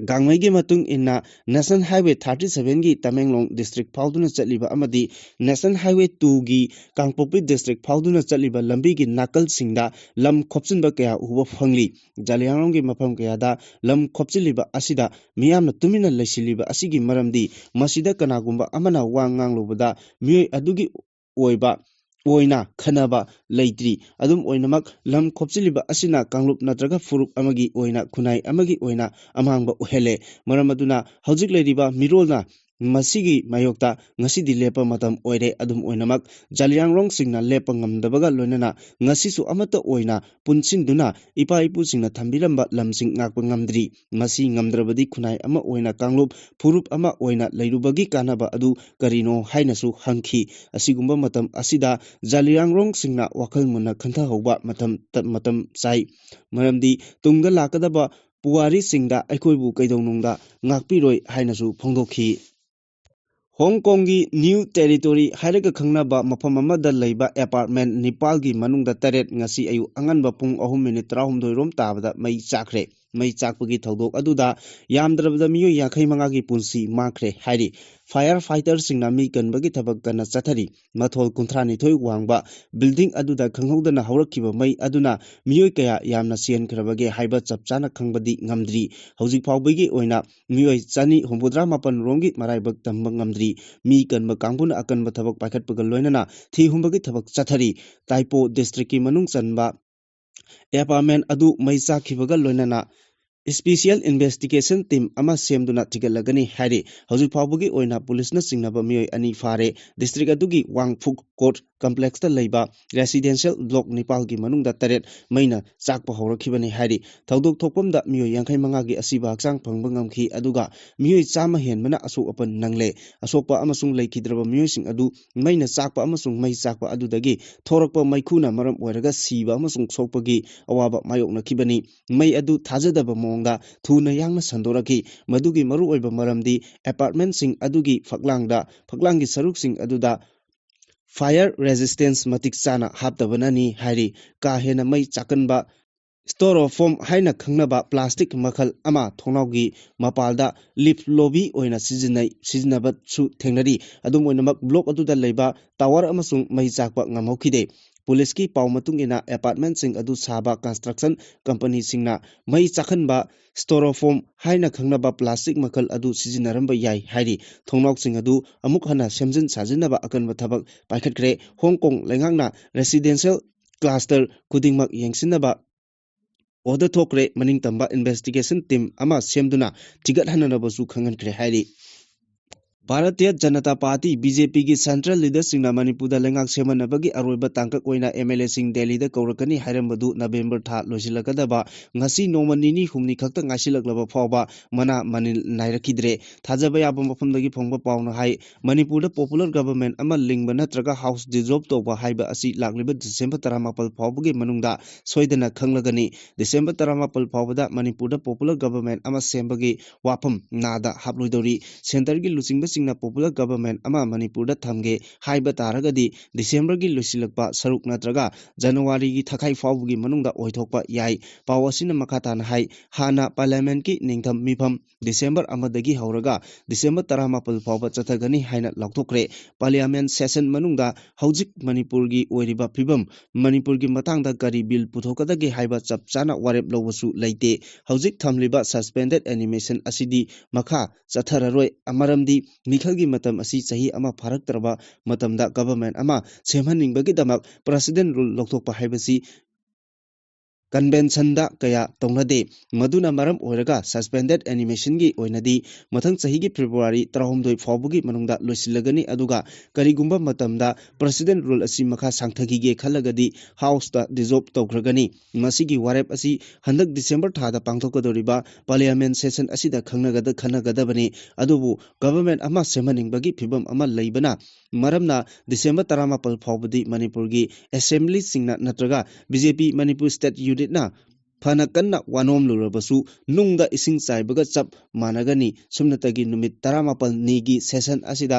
ꯒꯥꯡꯃꯩꯒꯤ ꯃꯇꯨꯡ ꯏꯟꯅ National Highway thirty sevenꯒꯤ Tamenglong district ꯐꯥꯎꯗꯨꯅ ꯆꯠꯂꯤꯕ ꯑꯃꯗꯤ National Highway twoꯒꯤ ꯀꯥꯡꯄꯣꯛꯄꯤ district ꯐꯥꯎꯗꯨꯅ ꯆꯠꯂꯤꯕ ꯂꯝꯕꯤꯒꯤ ꯅꯥꯀꯜꯁꯤꯡꯗ ꯂꯝ ꯈꯣꯞꯆꯤꯟꯕ ꯀꯌꯥ ꯎꯕ ꯐꯪꯂꯤ꯫ ꯖꯥꯂꯤꯌꯥꯡꯔꯣꯡꯒꯤ ꯃꯐꯝ ꯀꯌꯥꯗ ꯂꯝ ꯈꯣꯞꯆꯤꯜꯂꯤꯕ ꯑꯁꯤꯗ ꯃꯤꯌꯥꯝꯅ ꯇꯨꯃꯤꯟꯅ ꯂꯩꯁꯤꯜꯂꯤꯕ ꯑꯁꯤꯒꯤ ꯃꯔꯝꯗꯤ ꯃꯁꯤꯗ ꯀꯅꯥꯒꯨꯝꯕ ꯑꯃꯅ ꯋꯥ ꯉꯥꯡꯂꯨꯕꯗ ꯃꯤꯑꯣꯏ ꯑꯗꯨꯒꯤ ꯑꯣꯏꯕ ꯑꯣꯏꯅ ꯈꯟꯅꯕ ꯂꯩꯇ꯭ꯔꯤ꯫ ꯑꯗꯨꯝ ꯑꯣꯏꯅꯃꯛ, ꯂꯝ ꯈꯣꯞꯆꯤꯜꯂꯤꯕ ꯑꯁꯤꯅ ꯀꯥꯡꯂꯨꯞ ꯅꯠꯇ꯭ꯔꯒ ꯐꯨꯔꯨꯞ ꯑꯃꯒꯤ ꯑꯣꯏꯅ, ꯈꯨꯟꯅꯥꯏ ꯑꯃꯒꯤ ꯑꯣꯏꯅ ꯑꯃꯥꯡꯕ ꯑꯣꯏꯍꯜꯂꯦ꯫ ꯃꯔꯝ ꯑꯗꯨꯅ ꯍꯧꯖꯤꯛ ꯂꯩꯔꯤꯕ ꯃꯤꯔꯣꯜꯅ ꯃꯁꯤꯒꯤ ꯃꯥꯌꯣꯛꯇ ꯉꯁꯤꯗꯤ ꯂꯦꯞꯄ ꯃꯇꯝ ꯑꯣꯏꯔꯦ꯫ ꯑꯗꯨꯝ ꯑꯣꯏꯅꯃꯛ, ꯖꯥꯂꯤꯌꯥꯡꯔꯣꯡꯁꯤꯡꯅ ꯂꯦꯞꯄ ꯉꯝꯗꯕꯒ ꯂꯣꯏꯅꯅ ꯉꯁꯤꯁꯨ ꯑꯃꯠꯇ ꯑꯣꯏꯅ ꯄꯨꯟꯁꯤꯟꯗꯨꯅ ꯏꯄꯥ ꯏꯄꯨꯁꯤꯡꯅ ꯊꯝꯕꯤꯔꯝꯕ ꯂꯝꯁꯤꯡ ꯉꯥꯛꯄ ꯉꯝꯗ꯭ꯔꯤ꯫ ꯃꯁꯤ ꯉꯝꯗ꯭ꯔꯕꯗꯤ ꯈꯨꯟꯅꯥꯏ ꯑꯃ ꯑꯣꯏꯅ ꯀꯥꯡꯂꯨꯞ ꯐꯨꯔꯨꯞ ꯑꯃ ꯑꯣꯏꯅ ꯂꯩꯔꯨꯕꯒꯤ ꯀꯥꯟꯅꯕ ꯑꯗꯨ ꯀꯔꯤꯅꯣ ꯍꯥꯏꯅꯁꯨ ꯍꯪꯈꯤ꯫ ꯑꯁꯤꯒꯨꯝꯕ ꯃꯇꯝ ꯑꯁꯤꯗ ꯖꯥꯂꯤꯌꯥꯡꯔꯣꯡꯁꯤꯡꯅ ꯋꯥꯈꯜ ꯃꯨꯟꯅ ꯈꯟꯊꯍꯧꯕ ꯃꯇꯝ, ꯃꯇꯝ ꯆꯥꯏ꯫ ꯃꯔꯝꯗꯤ ꯇꯨꯡꯗ ꯂꯥꯛꯀꯗꯕ ꯄꯨꯋꯥꯔꯤꯁꯤꯡꯗ ꯑꯩꯈꯣꯏꯕꯨ ꯀꯩꯗꯧꯅꯨꯡꯗ ꯉꯥꯛꯄꯤꯔꯣꯏ ꯍꯥꯏꯅꯁꯨ ꯐꯣꯡꯗꯣꯛꯈꯤ꯫ ꯍꯣꯡ ꯀꯣꯡꯒꯤ ꯅ꯭ꯌꯨ ꯇꯦꯔꯤꯇꯣꯔꯤ ꯍꯥꯏꯔꯒ ꯈꯪꯅꯕ ꯃꯐꯝ ꯑꯃꯗ ꯂꯩꯕ ꯑꯦꯄꯥꯔꯠꯃꯦꯟ ꯅꯤꯄꯥꯜꯒꯤ ꯃꯅꯨꯡꯗ ꯇꯔꯦꯠ ꯉꯁꯤ ꯑꯌꯨꯛ ꯑꯉꯟꯕ ꯄꯨꯡ ꯑꯍꯨꯝ ꯃꯤꯅꯤꯠ ꯇꯔꯥꯍꯨꯝꯗꯣꯏ ꯔꯣꯝ ꯇꯥꯕꯗ ꯃꯩ ꯆꯥꯛꯈ꯭ꯔꯦ꯫ ꯃꯩ ꯆꯥꯛꯄꯒꯤ ꯊꯧꯗꯣꯛ ꯑꯗꯨꯗ ꯌꯥꯝꯗ꯭ꯔꯕꯗ ꯃꯤꯑꯣꯏ ꯌꯥꯡꯈꯩ ꯃꯉꯥꯒꯤ ꯄꯨꯟꯁꯤ ꯃꯥꯡꯈ꯭ꯔꯦ ꯍꯥꯏꯔꯤ꯫ ꯐꯥꯌꯔ ꯐꯥꯏꯇꯔꯁꯤꯡꯅ ꯃꯤ ꯀꯟꯕꯒꯤ ꯊꯕꯛ ꯀꯟꯅ ꯆꯠꯊꯔꯤ꯫ ꯃꯊꯣꯜ ꯀꯨꯟꯊ꯭ꯔꯥ ꯅꯤꯊꯣꯏ ꯋꯥꯡꯕ ꯕꯤꯜꯗꯤꯡ ꯑꯗꯨꯗ ꯈꯪꯍꯧꯗꯅ ꯍꯧꯔꯛꯈꯤꯕ ꯃꯩ ꯑꯗꯨꯅ ꯃꯤꯑꯣꯏ ꯀꯌꯥ ꯌꯥꯝꯅ ꯁꯤꯍꯟꯈ꯭ꯔꯕꯒꯦ ꯍꯥꯏꯕ ꯆꯞ ꯆꯥꯅ ꯈꯪꯕꯗꯤ ꯉꯝꯗ꯭ꯔꯤ꯫ ꯍꯧꯖꯤꯛ ꯐꯥꯎꯕꯒꯤ ꯑꯣꯏꯅ ꯃꯤꯑꯣꯏ ꯆꯅꯤ ꯍꯨꯝꯐꯨꯇꯔꯥ ꯃꯥꯄꯟ ꯔꯣꯝꯒꯤ ꯃꯔꯥꯏꯕꯛ ꯇꯝꯕ ꯉꯝꯗ꯭ꯔꯤ꯫ ꯃꯤ ꯀꯟꯕ ꯀꯥꯡꯕꯨꯅ ꯑꯀꯟꯕ ꯊꯕꯛ ꯄꯥꯏꯈꯠꯄꯒ ꯂꯣꯏꯅꯅ ꯊꯤ ꯍꯨꯝꯕꯒꯤ ꯊꯕꯛ ꯆꯠꯊꯔꯤ꯫ ꯇꯥꯏꯄꯣ ꯗꯤꯁꯇ꯭ꯔꯤꯛꯀꯤ ꯃꯅꯨꯡ ꯆꯟꯕ ꯑꯦꯄꯥꯔꯠꯃꯦꯟ ꯑꯗꯨ ꯃꯩ ꯆꯥꯛꯈꯤꯕꯒ ꯂꯣꯏꯅꯅ ꯏꯁꯄꯤꯁꯤꯌꯦꯜ ꯏꯟꯚꯦꯁꯇꯤꯒꯦꯁꯟ ꯇꯤꯝ ꯑꯃ ꯁꯦꯝꯗꯨꯅ ꯊꯤꯒꯠꯂꯒꯅꯤ ꯍꯥꯏꯔꯤ꯫ ꯍꯧꯖꯤꯛ ꯐꯥꯎꯕꯒꯤ ꯑꯣꯏꯅ ꯄꯨꯂꯤꯁꯅ ꯆꯤꯡꯅꯕ ꯃꯤꯑꯣꯏ ꯑꯅꯤ ꯐꯥꯔꯦ꯫ ꯗꯤꯁꯇ꯭ꯔꯤꯛ ꯑꯗꯨꯒꯤ ꯋꯥꯡꯐꯨꯛ ꯀꯣꯔꯠ ꯀꯝꯄ꯭ꯂꯦꯛꯁꯇ ꯂꯩꯕ ꯔꯦꯁꯤꯗꯦꯟꯁꯤꯌꯦꯜ ꯕ꯭ꯂꯣꯛ ꯅꯤꯄꯥꯜꯒꯤ ꯃꯅꯨꯡꯗ ꯇꯔꯦꯠ ꯃꯩꯅ ꯆꯥꯛꯄ ꯍꯧꯔꯛꯈꯤꯕꯅꯤ ꯍꯥꯏꯔꯤ꯫ ꯊꯧꯗꯣꯛ ꯊꯣꯛꯐꯝꯗ ꯃꯤꯑꯣꯏ ꯌꯥꯡꯈꯩ ꯃꯉꯥꯒꯤ ꯑꯁꯤꯕ ꯍꯛꯆꯥꯡ ꯐꯪꯕ ꯉꯝꯈꯤ, ꯑꯗꯨꯒ ꯃꯤꯑꯣꯏ ꯆꯥꯝꯃ ꯍꯦꯟꯕꯅ ꯑꯁꯣꯛ ꯑꯄꯟ ꯅꯪꯂꯦ꯫ ꯑꯁꯣꯛꯄ ꯑꯃꯁꯨꯡ ꯂꯩꯈꯤꯗ꯭ꯔꯕ ꯃꯤꯑꯣꯏꯁꯤꯡ ꯑꯗꯨ ꯃꯩꯅ ꯆꯥꯛꯄ ꯑꯃꯁꯨꯡ ꯃꯩ ꯆꯥꯛꯄ ꯑꯗꯨꯗꯒꯤ ꯊꯣꯔꯛꯄ ꯃꯩꯈꯨꯅ ꯃꯔꯝ ꯑꯣꯏꯔꯒ ꯁꯤꯕ ꯑꯃꯁꯨꯡ ꯁꯣꯛꯄꯒꯤ ꯑꯋꯥꯕ ꯃꯥꯌꯣꯛꯅꯈꯤꯕꯅꯤ꯫ ꯃꯩ ꯑꯗꯨ ꯊꯥꯖꯗꯕ ꯃꯑꯣꯡꯗ ꯊꯨꯅ ꯌꯥꯡꯅ ꯁꯟꯗꯣꯔꯛꯈꯤ꯫ ꯃꯗꯨꯒꯤ ꯃꯔꯨꯑꯣꯏꯕ ꯃꯔꯝꯗꯤ ꯑꯦꯄꯥꯔꯠꯃꯦꯟꯁꯤꯡ ꯑꯗꯨꯒꯤ ꯐꯛꯂꯥꯡꯗ, ꯐꯛꯂꯥꯡꯒꯤ ꯁꯔꯨꯛꯁꯤꯡ ꯑꯗꯨꯗ ꯐꯥꯌꯔ ꯔꯦꯁꯤꯁꯇꯦꯟꯁ ꯃꯇꯤꯛ ꯆꯥꯅ ꯍꯥꯞꯇꯕꯅꯅꯤ ꯍꯥꯏꯔꯤ꯫ ꯀꯥ ꯍꯦꯟꯅ ꯃꯩ ꯆꯥꯛꯀꯟꯕ ꯁ꯭ꯇꯣꯔꯣꯐꯣꯝ ꯍꯥꯏꯅ ꯈꯪꯅꯕ ꯄ꯭ꯂꯥꯁꯇꯤꯛ ꯃꯈꯜ ꯑꯃ ꯊꯣꯡꯅꯥꯎꯒꯤ ꯃꯄꯥꯜꯗ ꯂꯤꯐ ꯂꯣꯕꯤ ꯑꯣꯏꯅ ꯁꯤꯖꯤꯟꯅꯩ, ꯁꯤꯖꯤꯟꯅꯕꯁꯨ ꯊꯦꯡꯅꯔꯤ꯫ ꯑꯗꯨꯝ ꯑꯣꯏꯅꯃꯛ, ꯕ꯭ꯂꯣꯛ ꯑꯗꯨꯗ ꯂꯩꯕ ꯇꯥꯋꯔ ꯑꯃꯁꯨꯡ ꯃꯩ ꯆꯥꯛꯄ ꯉꯝꯍꯧꯈꯤꯗꯦ꯫ ꯄꯨꯂꯤꯁꯀꯤ ꯄꯥꯎ ꯃꯇꯨꯡ ꯏꯟꯅ, ꯑꯦꯄꯥꯔꯠꯃꯦꯟꯁꯤꯡ ꯑꯗꯨ ꯁꯥꯕ ꯀꯟꯁꯇ꯭ꯔꯛꯁꯟ ꯀꯝꯄꯅꯤꯁꯤꯡꯅ ꯃꯩ ꯆꯥꯛꯍꯟꯕ ꯁ꯭ꯇꯣꯔꯣꯐꯣꯝ ꯍꯥꯏꯅ ꯈꯪꯅꯕ ꯄ꯭ꯂꯥꯁꯇꯤꯛ ꯃꯈꯜ ꯑꯗꯨ ꯁꯤꯖꯤꯟꯅꯔꯝꯕ ꯌꯥꯏ ꯍꯥꯏꯔꯤ꯫ ꯊꯣꯡꯅꯥꯎꯁꯤꯡ ꯑꯗꯨ ꯑꯃꯨꯛ ꯍꯟꯅ ꯁꯦꯝꯖꯤꯟ ꯁꯥꯖꯤꯟꯅꯕ ꯑꯀꯟꯕ ꯊꯕꯛ ꯄꯥꯏꯈꯠꯈ꯭ꯔꯦ꯫ ꯍꯣꯡ ꯀꯣꯡ ꯂꯩꯉꯥꯛꯅ ꯔꯦꯁꯤꯗꯦꯟꯁꯤꯌꯦꯜ ꯀ꯭ꯂꯥꯁꯇꯔ ꯈꯨꯗꯤꯡꯃꯛ ꯌꯦꯡꯁꯤꯟꯅꯕ ꯑꯣꯔꯗꯔ ꯊꯣꯛꯈ꯭ꯔꯦ꯫ ꯃꯅꯤꯡꯇꯝꯕ ꯏꯟꯚꯦꯁꯇꯤꯒꯦꯁꯟ ꯇꯤꯝ ꯑꯃ ꯁꯦꯝꯗꯨꯅ ꯊꯤꯒꯠꯍꯟꯅꯅꯕꯁꯨ ꯈꯪꯍꯟꯈ꯭ꯔꯦ ꯍꯥꯏꯔꯤ꯫ Bharatiya Janata party, B J ꯄꯤꯒꯤ ꯁꯦꯟꯇ꯭ꯔꯦꯜ ꯂꯤꯗꯔꯁꯤꯡꯅ ꯃꯅꯤꯄꯨꯔꯗ ꯂꯩꯉꯥꯛ ꯁꯦꯝꯍꯟꯅꯕꯒꯤ ꯑꯔꯣꯏꯕ ꯇꯥꯡꯀꯛ ꯑꯣꯏꯅ ꯑꯦꯝ ꯑꯦꯜ ꯑꯦꯁꯤꯡ ꯗꯦꯜꯂꯤꯗ ꯀꯧꯔꯛꯀꯅꯤ ꯍꯥꯏꯔꯝꯕꯗꯨ ꯅꯕꯦꯝꯕꯔ ꯊꯥ ꯂꯣꯏꯁꯤꯜꯂꯛꯀꯗꯕ ꯉꯁꯤ ꯅꯣꯡꯃ ꯅꯤꯅꯤ ꯍꯨꯝꯅꯤ ꯈꯛꯇ ꯉꯥꯏꯁꯤꯜꯂꯛꯂꯕ ꯐꯥꯎꯕ ꯃꯅꯥ ꯃꯅꯤꯜ ꯅꯥꯏꯔꯛꯈꯤꯗ꯭ꯔꯦ꯫ ꯊꯥꯖꯕ ꯌꯥꯕ ꯃꯐꯝꯗꯒꯤ ꯐꯪꯕ ꯄꯥꯎꯅ ꯍꯥꯏ, ꯃꯅꯤꯄꯨꯔꯗ ꯄꯣꯄꯨꯂꯔ ꯒꯚꯔꯟꯃꯦꯟꯠ ꯑꯃ ꯂꯤꯡꯕ ꯅꯠꯇ꯭ꯔꯒ ꯍꯥꯎꯁ ꯗꯤꯖꯣꯜꯕ ꯇꯧꯕ ꯍꯥꯏꯕ ꯑꯁꯤ ꯂꯥꯛꯂꯤꯕ ꯗꯤꯁꯦꯝꯕꯔ ꯇꯔꯥꯃꯥꯄꯜ ꯐꯥꯎꯕꯒꯤ ꯃꯅꯨꯡꯗ ꯁꯣꯏꯗꯅ ꯈꯪꯂꯒꯅꯤ꯫ ꯗꯤꯁꯦꯝꯕꯔ ꯇꯔꯥꯃꯥꯄꯜ ꯐꯥꯎꯕꯗ ꯃꯅꯤꯄꯨꯔꯗ ꯄꯣꯄꯨꯂꯔ ꯒꯚꯔꯟꯃꯦꯟꯠ ꯑꯃ ꯁꯦꯝꯕꯒꯤ ꯋꯥꯐꯝ ꯅꯥꯗ ꯍꯥꯞꯂꯣꯏꯗꯧꯔꯤ꯫ ꯁꯦꯟꯇꯔꯒꯤ ꯂꯨꯆꯤꯡꯕꯁꯤꯡ ꯁꯤꯡꯅ popular government ꯑꯃ ꯃꯅꯤꯄꯨꯔꯗ ꯊꯝꯒꯦ ꯍꯥꯏꯕ ꯇꯥꯔꯒꯗꯤ Decemberꯒꯤ ꯂꯣꯏꯁꯤꯜꯂꯛꯄ ꯁꯔꯨꯛ ꯅꯠꯇ꯭ꯔꯒ Januaryꯒꯤ ꯊꯥꯈꯥꯏ ꯐꯥꯎꯕꯒꯤ ꯃꯅꯨꯡꯗ ꯑꯣꯏꯊꯣꯛꯄ ꯌꯥꯏ꯫ ꯄꯥꯎ ꯑꯁꯤꯅ ꯃꯈꯥ ꯇꯥꯅ ꯍꯥꯏ, ꯍꯥꯟꯅ Parliamentꯀꯤ ꯅꯤꯡꯊꯝ ꯃꯤꯐꯝ December ꯑꯃꯗꯒꯤ ꯍꯧꯔꯒ December ꯇꯔꯥꯃꯥꯄꯜ ꯐꯥꯎꯕ ꯆꯠꯊꯒꯅꯤ ꯍꯥꯏꯅ ꯂꯥꯎꯊꯣꯛꯈ꯭ꯔꯦ꯫ Parliament session ꯃꯅꯨꯡꯗ ꯍꯧꯖꯤꯛ ꯃꯅꯤꯄꯨꯔꯒꯤ ꯑꯣꯏꯔꯤꯕ ꯐꯤꯕꯝ, ꯃꯅꯤꯄꯨꯔꯒꯤ ꯃꯇꯥꯡꯗ ꯀꯔꯤ bill ꯄꯨꯊꯣꯛꯀꯗꯒꯦ ꯍꯥꯏꯕ ꯆꯞ ꯆꯥꯅ ꯋꯥꯔꯦꯞ ꯂꯧꯕꯁꯨ ꯂꯩꯇꯦ꯫ ꯍꯧꯖꯤꯛ ꯊꯝꯂꯤꯕ suspended animation ꯑꯁꯤꯗꯤ ꯃꯈꯥ ꯆꯠꯊꯔꯔꯣꯏ꯫ ꯃꯔꯝꯗꯤ ꯃꯤꯈꯜꯒꯤ ꯃꯇꯝ ꯑꯁꯤ ꯆꯍꯤ ꯑꯃ ꯐꯥꯔꯛꯇ꯭ꯔꯕ ꯃꯇꯝꯗ government ꯑꯃ ꯁꯦꯝꯍꯟꯅꯤꯡꯕꯒꯤꯗꯃꯛ President Rule ꯂꯧꯊꯣꯛꯄ ꯍꯥꯏꯕꯁꯤ conventionꯗ ꯀꯌꯥ ꯇꯧꯅꯗꯦ꯫ ꯃꯗꯨꯅ ꯃꯔꯝ ꯑꯣꯏꯔꯒ suspended animationꯒꯤ ꯑꯣꯏꯅꯗꯤ ꯃꯊꯪ ꯆꯍꯤꯒꯤ February ꯇꯔꯥꯍꯨꯝꯗꯣꯏ ꯐꯥꯎꯕꯒꯤ ꯃꯅꯨꯡꯗ ꯂꯣꯏꯁꯤꯜꯂꯒꯅꯤ, ꯑꯗꯨꯒ ꯀꯔꯤꯒꯨꯝꯕ ꯃꯇꯝꯗ President Rule ꯑꯁꯤ ꯃꯈꯥ ꯁꯥꯡꯊꯈꯤꯒꯦ ꯈꯜꯂꯒꯗꯤ Houseꯇ dissolve ꯇꯧꯈ꯭ꯔꯒꯅꯤ꯫ ꯃꯁꯤꯒꯤ ꯋꯥꯔꯦꯞ ꯑꯁꯤ ꯍꯟꯗꯛ December ꯊꯥꯗ ꯄꯥꯡꯊꯣꯛꯀꯗꯧꯔꯤꯕ Parliament session ꯑꯁꯤꯗ ꯈꯪꯅꯒꯗ-, ꯈꯟꯅꯒꯗꯕꯅꯤ꯫ ꯑꯗꯨꯕꯨ government ꯑꯃ ꯁꯦꯝꯍꯟꯅꯤꯡꯕꯒꯤ ꯐꯤꯕꯝ ꯑꯃ ꯂꯩꯕꯅ ꯃꯔꯝꯅ December ꯇꯔꯥꯃꯥꯄꯜ ꯐꯥꯎꯕꯗꯤ ꯃꯅꯤꯄꯨꯔꯒꯤ assemblyꯁꯤꯡꯅ ꯅꯠꯇ꯭ꯔꯒ BJP Manipur State Unitꯅ ꯐꯅ ꯀꯟꯅ ꯋꯥꯅꯣꯝꯂꯨꯔꯕꯁꯨ ꯅꯨꯡꯗ ꯏꯁꯤꯡ ꯆꯥꯏꯕꯒ ꯆꯞ ꯃꯥꯟꯅꯒꯅꯤ꯫ ꯁꯨꯞꯅꯇꯒꯤ ꯅꯨꯃꯤꯠ ꯇꯔꯥꯃꯥꯄꯜꯅꯤꯒꯤ session ꯑꯁꯤꯗ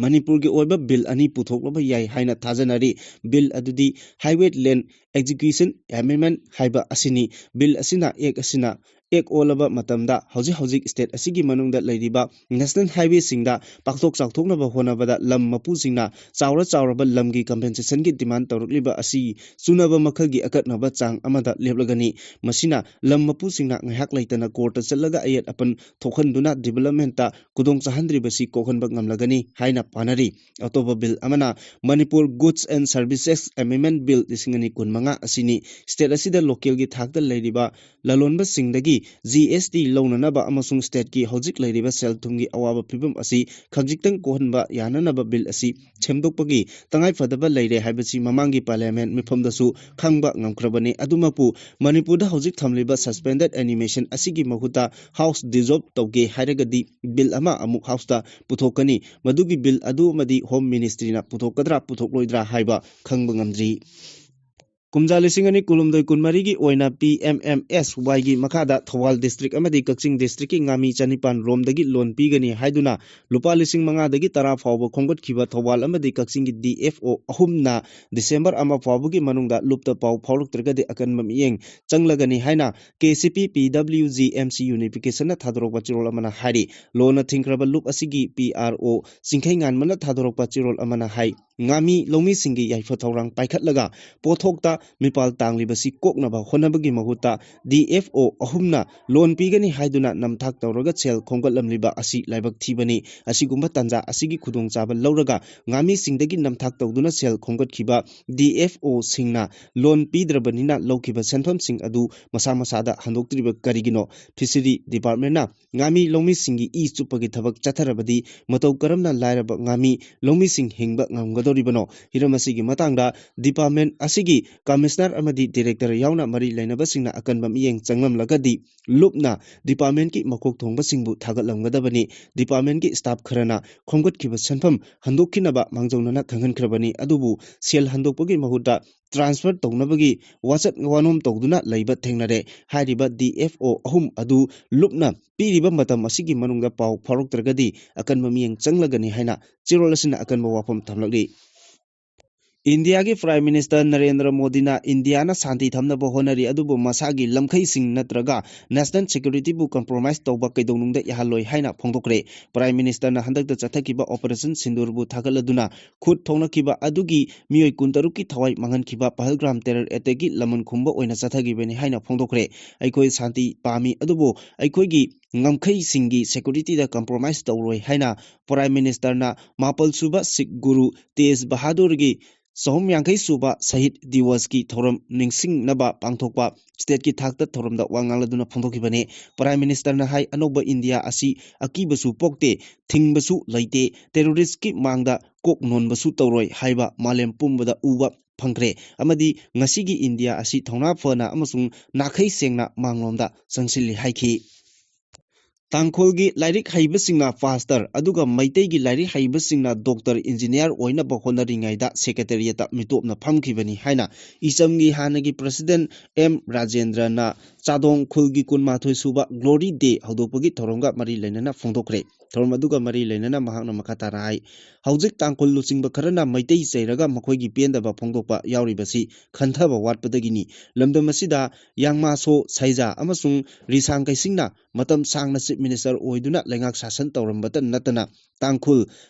ꯃꯅꯤꯄꯨꯔꯒꯤ ꯑꯣꯏꯕ bill ꯑꯅꯤ ꯄꯨꯊꯣꯛꯂꯕ ꯌꯥꯏ ꯍꯥꯏꯅ ꯊꯥꯖꯅꯔꯤ꯫ Bill ꯑꯗꯨꯗꯤ Highway Land Acquisition Amendment ꯍꯥꯏꯕ ꯑꯁꯤꯅꯤ꯫ Bill ꯑꯁꯤꯅ, Act ꯑꯁꯤꯅ Act ꯑꯣꯜꯂꯕ ꯃꯇꯝꯗ ꯍꯧꯖꯤꯛ ꯍꯧꯖꯤꯛ state ꯑꯁꯤꯒꯤ ꯃꯅꯨꯡꯗ ꯂꯩꯔꯤꯕ national highwayꯁꯤꯡꯗ ꯄꯥꯛꯊꯣꯛ ꯆꯥꯎꯊꯣꯛꯅꯕ ꯍꯣꯠꯅꯕꯗ ꯂꯝ ꯃꯄꯨꯁꯤꯡꯅ ꯆꯥꯎꯔ ꯆꯥꯎꯔꯕ ꯂꯝꯒꯤ compensationꯒꯤ demand ꯇꯧꯔꯛꯂꯤꯕ ꯑꯁꯤ ꯆꯨꯅꯕ ꯃꯈꯜꯒꯤ ꯑꯀꯛꯅꯕ ꯆꯥꯡ ꯑꯃꯗ ꯂꯦꯞꯂꯒꯅꯤ꯫ ꯃꯁꯤꯅ ꯂꯝ ꯃꯄꯨꯁꯤꯡꯅ ꯉꯥꯏꯍꯥꯛ ꯂꯩꯇꯅ courtꯇ ꯆꯠꯂꯒ ꯑꯌꯦꯠ ꯑꯄꯟ ꯊꯣꯛꯍꯟꯗꯨꯅ developmentꯇ ꯈꯨꯗꯣꯡ ꯆꯥꯍꯟꯗ꯭ꯔꯤꯕꯁꯤ ꯀꯣꯛꯍꯟꯕ ꯉꯝꯂꯒꯅꯤ ꯍꯥꯏꯅ ꯄꯥꯅꯔꯤ꯫ ꯑꯇꯣꯞꯄ bill ꯑꯃꯅ Manipur Goods and Services Amendment Bill ꯂꯤꯁꯤꯡ ꯑꯅꯤ ꯀꯨꯟꯃꯉꯥ ꯑꯁꯤꯅꯤ꯫ State ꯑꯁꯤꯗ localꯒꯤ ꯊꯥꯛꯇ ꯂꯩꯔꯤꯕ ꯂꯂꯣꯟꯕꯁꯤꯡꯗꯒꯤ GST ꯂꯧꯅꯅꯕ ꯑꯃꯁꯨꯡ stateꯀꯤ ꯍꯧꯖꯤꯛ ꯂꯩꯔꯤꯕ ꯁꯦꯜ ꯊꯨꯝꯒꯤ ꯑꯋꯥꯕ ꯐꯤꯕꯝ ꯑꯁꯤ ꯈꯖꯤꯛꯇꯪ ꯀꯣꯛꯍꯟꯕ ꯌꯥꯅꯅꯕ bill ꯑꯁꯤ ꯁꯦꯝꯗꯣꯛꯄꯒꯤ ꯇꯉꯥꯏꯐꯗꯕ ꯂꯩꯔꯦ ꯍꯥꯏꯕꯁꯤ ꯃꯃꯥꯡꯒꯤ Parliament ꯃꯤꯐꯝꯗꯁꯨ ꯈꯪꯕ ꯉꯝꯈ꯭ꯔꯕꯅꯤ꯫ ꯑꯗꯨꯃꯛꯄꯨ ꯃꯅꯤꯄꯨꯔꯗ ꯍꯧꯖꯤꯛ ꯊꯝꯂꯤꯕ suspended animation ꯑꯁꯤꯒꯤ ꯃꯍꯨꯠꯇ House dissolve ꯇꯧꯒꯦ ꯍꯥꯏꯔꯒꯗꯤ bill ꯑꯃ ꯑꯃꯨꯛ Houseꯇ ꯄꯨꯊꯣꯛꯀꯅꯤ꯫ ꯃꯗꯨꯒꯤ bill ꯑꯗꯨ ꯑꯃꯗꯤ Home Ministryꯅ ꯄꯨꯊꯣꯛꯀꯗ꯭ꯔꯥ ꯄꯨꯊꯣꯛꯂꯣꯏꯗ꯭ꯔꯥ ꯍꯥꯏꯕ ꯈꯪꯕ ꯉꯝꯗ꯭ꯔꯤ꯫ ꯀꯨꯝꯖꯥ ꯂꯤꯁꯤꯡ ꯑꯅꯤ ꯀꯨꯟꯍꯨꯝꯗꯣꯏ ꯀꯨꯟꯃꯔꯤꯒꯤ ꯑꯣꯏꯅ ꯄꯤ ꯑꯦꯝ ꯑꯦꯝ ꯑꯦꯁ ꯋꯥꯏꯒꯤ ꯃꯈꯥꯗ ꯊꯧꯕꯥꯜ ꯗꯤꯁꯇ꯭ꯔꯤꯛ ꯑꯃꯗꯤ ꯀꯛꯆꯤꯡ ꯗꯤꯁꯇ꯭ꯔꯤꯛꯀꯤ ꯉꯥꯃꯤ ꯆꯅꯤꯄꯥꯟ ꯔꯣꯝꯗꯒꯤ ꯂꯣꯟ ꯄꯤꯒꯅꯤ ꯍꯥꯏꯗꯨꯅ ꯂꯨꯄꯥ ꯂꯤꯁꯤꯡ ꯃꯉꯥꯗꯒꯤ ꯇꯔꯥ ꯐꯥꯎꯕ ꯈꯣꯝꯒꯠꯈꯤꯕ ꯊꯧꯕꯥꯜ ꯑꯃꯗꯤ ꯀꯛꯆꯤꯡꯒꯤ ꯗꯤ ꯑꯦꯐ ꯑꯣ ꯑꯍꯨꯝꯅ ꯗꯤꯁꯦꯝꯕꯔ ꯑꯃ ꯐꯥꯎꯕꯒꯤ ꯃꯅꯨꯡꯗ ꯂꯨꯞꯇ ꯄꯥꯎ ꯐꯥꯎꯔꯛꯇ꯭ꯔꯒꯗꯤ ꯑꯀꯟꯕ ꯃꯤꯠꯌꯦꯡ ꯆꯪꯂꯒꯅꯤ ꯍꯥꯏꯅ ꯀꯦ ꯁꯤ ꯄꯤ ꯄꯤ ꯗꯕ꯭ꯂꯤꯎ ꯖꯤ ꯑꯦꯝ ꯁꯤ ꯌꯨꯅꯤꯐꯤꯀꯦꯁꯟꯅ ꯊꯥꯗꯣꯔꯛꯄ ꯆꯦꯔꯣꯜ ꯑꯃꯅ ꯍꯥꯏꯔꯤ꯫ ꯂꯣꯟꯅ ꯊꯤꯡꯈ꯭ꯔꯕ ꯂꯨꯞ ꯑꯁꯤꯒꯤ ꯄꯤ ꯑꯥꯔ ꯑꯣ ꯆꯤꯡꯈꯩꯉꯥꯟꯕꯅ ꯊꯥꯗꯣꯔꯛꯄ ꯆꯦꯔꯣꯜ ꯑꯃꯅ ꯍꯥꯏ, ꯉꯥꯃꯤ ꯂꯧꯃꯤꯁꯤꯡꯒꯤ ꯌꯥꯏꯐ ꯊꯧꯔꯥꯡ ꯄꯥꯏꯈꯠꯂꯒ ꯄꯣꯠꯊꯣꯛꯇ ꯃꯤꯄꯥꯜ ꯇꯥꯡꯂꯤꯕꯁꯤ ꯀꯣꯛꯅꯕ ꯍꯣꯠꯅꯕꯒꯤ ꯃꯍꯨꯠꯇ ꯗꯤ ꯑꯦꯐ ꯑꯣ ꯑꯍꯨꯝꯅ ꯂꯣꯟ ꯄꯤꯒꯅꯤ ꯍꯥꯏꯗꯨꯅ ꯅꯝꯊꯥꯛ ꯇꯧꯔꯒ ꯁꯦꯜ ꯈꯣꯝꯒꯠꯂꯝꯂꯤꯕ ꯑꯁꯤ ꯂꯥꯏꯕꯛ ꯊꯤꯕꯅꯤ꯫ ꯑꯁꯤꯒꯨꯝꯕ ꯇꯥꯟꯖꯥ ꯑꯁꯤꯒꯤ ꯈꯨꯗꯣꯡꯆꯥꯕ ꯂꯧꯔꯒ ꯉꯥꯃꯤꯁꯤꯡꯗꯒꯤ ꯅꯝꯊꯥꯛ ꯇꯧꯗꯨꯅ ꯁꯦꯜ ꯈꯣꯝꯒꯠꯈꯤꯕ ꯗꯤ ꯑꯦꯐ ꯑꯣꯁꯤꯡꯅ ꯂꯣꯟ ꯄꯤꯗ꯭ꯔꯕꯅꯤꯅ ꯂꯧꯈꯤꯕ ꯁꯦꯟꯐꯝꯁꯤꯡ ꯑꯗꯨ ꯃꯁꯥ ꯃꯁꯥꯗ ꯍꯟꯗꯣꯛꯇ꯭ꯔꯤꯕ ꯀꯔꯤꯒꯤꯅꯣ? ꯐꯤꯁꯔꯤ ꯗꯤꯄꯥꯔꯠꯃꯦꯟꯅ ꯉꯥꯃꯤ ꯂꯧꯃꯤꯁꯤꯡꯒꯤ ꯏ ꯆꯨꯞꯄꯒꯤ ꯊꯕꯛ ꯆꯠꯊꯔꯕꯗꯤ ꯃꯇꯧ ꯀꯔꯝꯅ ꯂꯥꯏꯔꯕ ꯉꯥꯃꯤ ꯂꯧꯃꯤꯁꯤꯡ ꯍꯤꯡꯕ ꯉꯝꯒꯗꯧꯔꯤꯕꯅꯣ? ꯍꯤꯔꯝ ꯑꯁꯤꯒꯤ ꯃꯇꯥꯡꯗ ꯗꯤꯄꯥꯔꯠꯃꯦꯟ ꯑꯁꯤꯒꯤ ꯀꯃꯤꯁꯅꯔ ꯑꯃꯗꯤ ꯗꯤꯔꯦꯛꯇꯔ ꯌꯥꯎꯅ ꯃꯔꯤ ꯂꯩꯅꯕꯁꯤꯡꯅ ꯑꯀꯟꯕ ꯃꯤꯠꯌꯦꯡ ꯆꯪꯂꯝꯂꯒꯗꯤ ꯂꯨꯞꯅ ꯗꯤꯄꯥꯔꯠꯃꯦꯟꯒꯤ ꯃꯀꯣꯛ ꯊꯣꯡꯕꯁꯤꯡꯕꯨ ꯊꯥꯒꯠꯂꯝꯒꯗꯕꯅꯤ꯫ ꯗꯤꯄꯥꯔꯠꯃꯦꯟꯒꯤ ꯁ꯭ꯇꯥꯐ ꯈꯔꯅ ꯈꯣꯝꯒꯠꯈꯤꯕ ꯁꯦꯟꯐꯝ ꯍꯟꯗꯣꯛꯈꯤꯅꯕ ꯃꯥꯡꯖꯧꯅꯅ ꯈꯪꯍꯟꯈ꯭ꯔꯕꯅꯤ꯫ ꯑꯗꯨꯕꯨ ꯁꯦꯜ ꯍꯟꯗꯣꯛꯄꯒꯤ ꯃꯍꯨꯠꯇ ꯇ꯭ꯔꯥꯟꯁꯐꯔ ꯇꯧꯅꯕꯒꯤ ꯋꯥꯆꯠ ꯋꯥꯅꯣꯝ ꯇꯧꯗꯨꯅ ꯂꯩꯕ ꯊꯦꯡꯅꯔꯦ꯫ ꯍꯥꯏꯔꯤꯕ ꯗꯤ ꯑꯦꯐ ꯑꯣ ꯑꯍꯨꯝ ꯑꯗꯨ ꯂꯨꯞꯅ ꯄꯤꯔꯤꯕ ꯃꯇꯝ ꯑꯁꯤꯒꯤ ꯃꯅꯨꯡꯗ ꯄꯥꯎ ꯐꯥꯎꯔꯛꯇ꯭ꯔꯒꯗꯤ ꯑꯀꯟꯕ ꯃꯤꯠꯌꯦꯡ ꯆꯪꯂꯒꯅꯤ ꯍꯥꯏꯅ ꯆꯦꯔꯣꯜ ꯑꯁꯤꯅ ꯑꯀꯟꯕ ꯋꯥꯐꯝ ꯊꯝꯂꯛꯂꯤ꯫ ꯏꯟꯗꯤꯌꯥꯒꯤ ꯄ꯭ꯔꯥꯏꯝ ꯃꯤꯅꯤꯁꯇꯔ ꯅꯔꯦꯟꯗ꯭ꯔ ꯃꯣꯗꯤꯅ ꯏꯟꯗꯤꯌꯥꯅ ꯁꯥꯟꯇꯤ ꯊꯝꯅꯕ ꯍꯣꯠꯅꯔꯤ, ꯑꯗꯨꯕꯨ ꯃꯁꯥꯒꯤ ꯂꯝꯈꯩꯁꯤꯡ ꯅꯠꯇ꯭ꯔꯒ ꯅꯦꯁꯅꯦꯜ ꯁꯦꯀ꯭ꯌꯨꯔꯤꯇꯤꯕꯨ ꯀꯝꯄ꯭ꯔꯣꯃꯥꯏꯁ ꯇꯧꯕ ꯀꯩꯗꯧꯅꯨꯡꯗ ꯌꯥꯍꯜꯂꯣꯏ ꯍꯥꯏꯅ ꯐꯣꯡꯗꯣꯛꯈ꯭ꯔꯦ꯫ ꯄ꯭ꯔꯥꯏꯝ ꯃꯤꯅꯤꯁꯇꯔꯅ ꯍꯟꯗꯛꯇ ꯆꯠꯊꯈꯤꯕ ꯑꯣꯄꯔꯦꯁꯟ ꯁꯤꯟꯗꯨꯔꯕꯨ ꯊꯥꯒꯠꯂꯗꯨꯅ ꯈꯨꯠ ꯊꯣꯛꯅꯈꯤꯕ ꯑꯗꯨꯒꯤ ꯃꯤꯑꯣꯏ ꯀꯨꯟꯇꯔꯨꯛꯀꯤ ꯊꯋꯥꯏ ꯃꯥꯡꯍꯟꯈꯤꯕ ꯄꯍꯜꯒ꯭ꯔꯥꯝ ꯇꯦꯔꯔ ꯑꯦꯇꯦꯛꯀꯤ ꯂꯃꯟ ꯈꯨꯝꯕ ꯑꯣꯏꯅ ꯆꯠꯊꯈꯤꯕꯅꯤ ꯍꯥꯏꯅ ꯐꯣꯡꯗꯣꯛꯈ꯭ꯔꯦ꯫ ꯑꯩꯈꯣꯏ ꯁꯥꯟꯇꯤ ꯄꯥꯝꯃꯤ, ꯑꯗꯨꯕꯨ ꯑꯩꯈꯣꯏꯒꯤ ꯉꯝꯈꯩꯁꯤꯡꯒꯤ ꯁꯦꯀ꯭ꯌꯨꯔꯤꯇꯤꯗ ꯀꯝꯄ꯭ꯔꯣꯃꯥꯏꯁ ꯇꯧꯔꯣꯏ ꯍꯥꯏꯅ ꯄ꯭ꯔꯥꯏꯝ ꯃꯤꯅꯤꯁꯇꯔꯅ ꯃꯥꯄꯜ ꯁꯨꯕ ꯁꯤꯈ ꯒꯨꯔꯨ ꯇꯦꯖ ꯕꯍꯥꯗꯨꯔꯒꯤ ꯆꯍꯨꯝ ꯌꯥꯡꯈꯩ ꯁꯨꯕ ꯁꯍꯤꯗ ꯗꯤꯋꯁꯀꯤ ꯊꯧꯔꯝ ꯅꯤꯡꯁꯤꯡꯅꯕ ꯄꯥꯡꯊꯣꯛꯄ ꯁ꯭ꯇꯦꯠꯀꯤ ꯊꯥꯛꯇ ꯊꯧꯔꯝꯗ ꯋꯥ ꯉꯥꯡꯂꯗꯨꯅ ꯐꯣꯡꯗꯣꯛꯈꯤꯕꯅꯤ꯫ ꯄ꯭ꯔꯥꯏꯝ ꯃꯤꯅꯤꯁꯇꯔꯅ ꯍꯥꯏ, ꯑꯅꯧꯕ ꯏꯟꯗꯤꯌꯥ ꯑꯁꯤ ꯑꯀꯤꯕꯁꯨ ꯄꯣꯛꯇꯦ, ꯊꯤꯡꯕꯁꯨ ꯂꯩꯇꯦ, ꯇꯦꯔꯣꯔꯤꯁ꯭ꯠꯀꯤ ꯃꯥꯡꯗ ꯀꯣꯛ ꯅꯣꯟꯕꯁꯨ ꯇꯧꯔꯣꯏ ꯍꯥꯏꯕ ꯃꯥꯂꯦꯝ ꯄꯨꯝꯕꯗ ꯎꯕ ꯐꯪꯈ꯭ꯔꯦ ꯑꯃꯗꯤ ꯉꯁꯤꯒꯤ ꯏꯟꯗꯤꯌꯥ ꯑꯁꯤ ꯊꯧꯅꯥ ꯐꯅ ꯑꯃꯁꯨꯡ ꯅꯥꯈꯩ ꯁꯦꯡꯅ ꯃꯥꯡꯂꯣꯝꯗ ꯆꯪꯁꯤꯜꯂꯤ ꯍꯥꯏꯈꯤ꯫ ꯇꯥꯡꯈꯨꯜꯒꯤ ꯂꯥꯏꯔꯤꯛ ꯍꯩꯕꯁꯤꯡꯅ ꯄꯥꯁꯇꯔ, ꯑꯗꯨꯒ ꯃꯩꯇꯩꯒꯤ ꯂꯥꯏꯔꯤꯛ ꯍꯩꯕꯁꯤꯡꯅ ꯗꯣꯛꯇꯔ, ꯏꯟꯖꯤꯅꯤꯌꯥꯔ ꯑꯣꯏꯅꯕ ꯍꯣꯠꯅꯔꯤꯉꯩꯗ ꯁꯦꯀ꯭ꯔꯦꯇꯔꯤꯌꯦꯠꯇ ꯃꯤꯇꯣꯞꯅ ꯐꯝꯈꯤꯕꯅꯤ ꯍꯥꯏꯅ ꯏꯆꯝꯒꯤ ꯍꯥꯟꯅꯒꯤ ꯄ꯭ꯔꯁꯤꯗꯦꯟ ꯑꯦꯝ ꯔꯥꯖꯦꯟꯗ꯭ꯔꯅ ꯆꯥꯗꯣꯡ ꯈꯨꯜꯒꯤ ꯀꯨꯟꯃꯥꯊꯣꯏ ꯁꯨꯕ ꯒ꯭ꯂꯣꯔꯤ ꯗꯦ ꯍꯧꯗꯣꯛꯄꯒꯤ ꯊꯧꯔꯝꯒ ꯃꯔꯤ ꯂꯩꯅꯅ ꯐꯣꯡꯗꯣꯛꯈ꯭ꯔꯦ꯫ ꯊꯧꯔꯝ ꯑꯗꯨꯒ ꯃꯔꯤ ꯂꯩꯅꯅ ꯃꯍꯥꯛꯅ ꯃꯈꯥ ꯇꯥꯅ ꯍꯥꯏ, ꯍꯧꯖꯤꯛ ꯇꯥꯡꯈꯨꯜ ꯂꯨꯆꯤꯡꯕ ꯈꯔꯅ ꯃꯩꯇꯩ ꯆꯩꯔꯒ ꯃꯈꯣꯏꯒꯤ ꯄꯦꯟꯗꯕ ꯐꯣꯡꯗꯣꯛꯄ ꯌꯥꯎꯔꯤꯕꯁꯤ ꯈꯟꯊꯕ ꯋꯥꯠꯄꯗꯒꯤꯅꯤ꯫ ꯂꯝꯗꯝ ꯑꯁꯤꯗ ꯌꯥꯡꯃꯥꯁꯣ, ꯁꯩꯖꯥ ꯑꯃꯁꯨꯡ ꯔꯤꯁꯥꯡ ꯀꯩꯁꯤꯡꯅ ꯃꯇꯝ ꯁꯥꯡꯅ ꯆꯤꯐ ꯃꯤꯅꯤꯁꯇꯔ ꯑꯣꯏꯗꯨꯅ ꯂꯩꯉꯥꯛ ꯁꯥꯁꯟ ꯇꯧꯔꯝꯕꯇ ꯅꯠꯇꯅ ꯇꯥꯡꯈꯨꯜ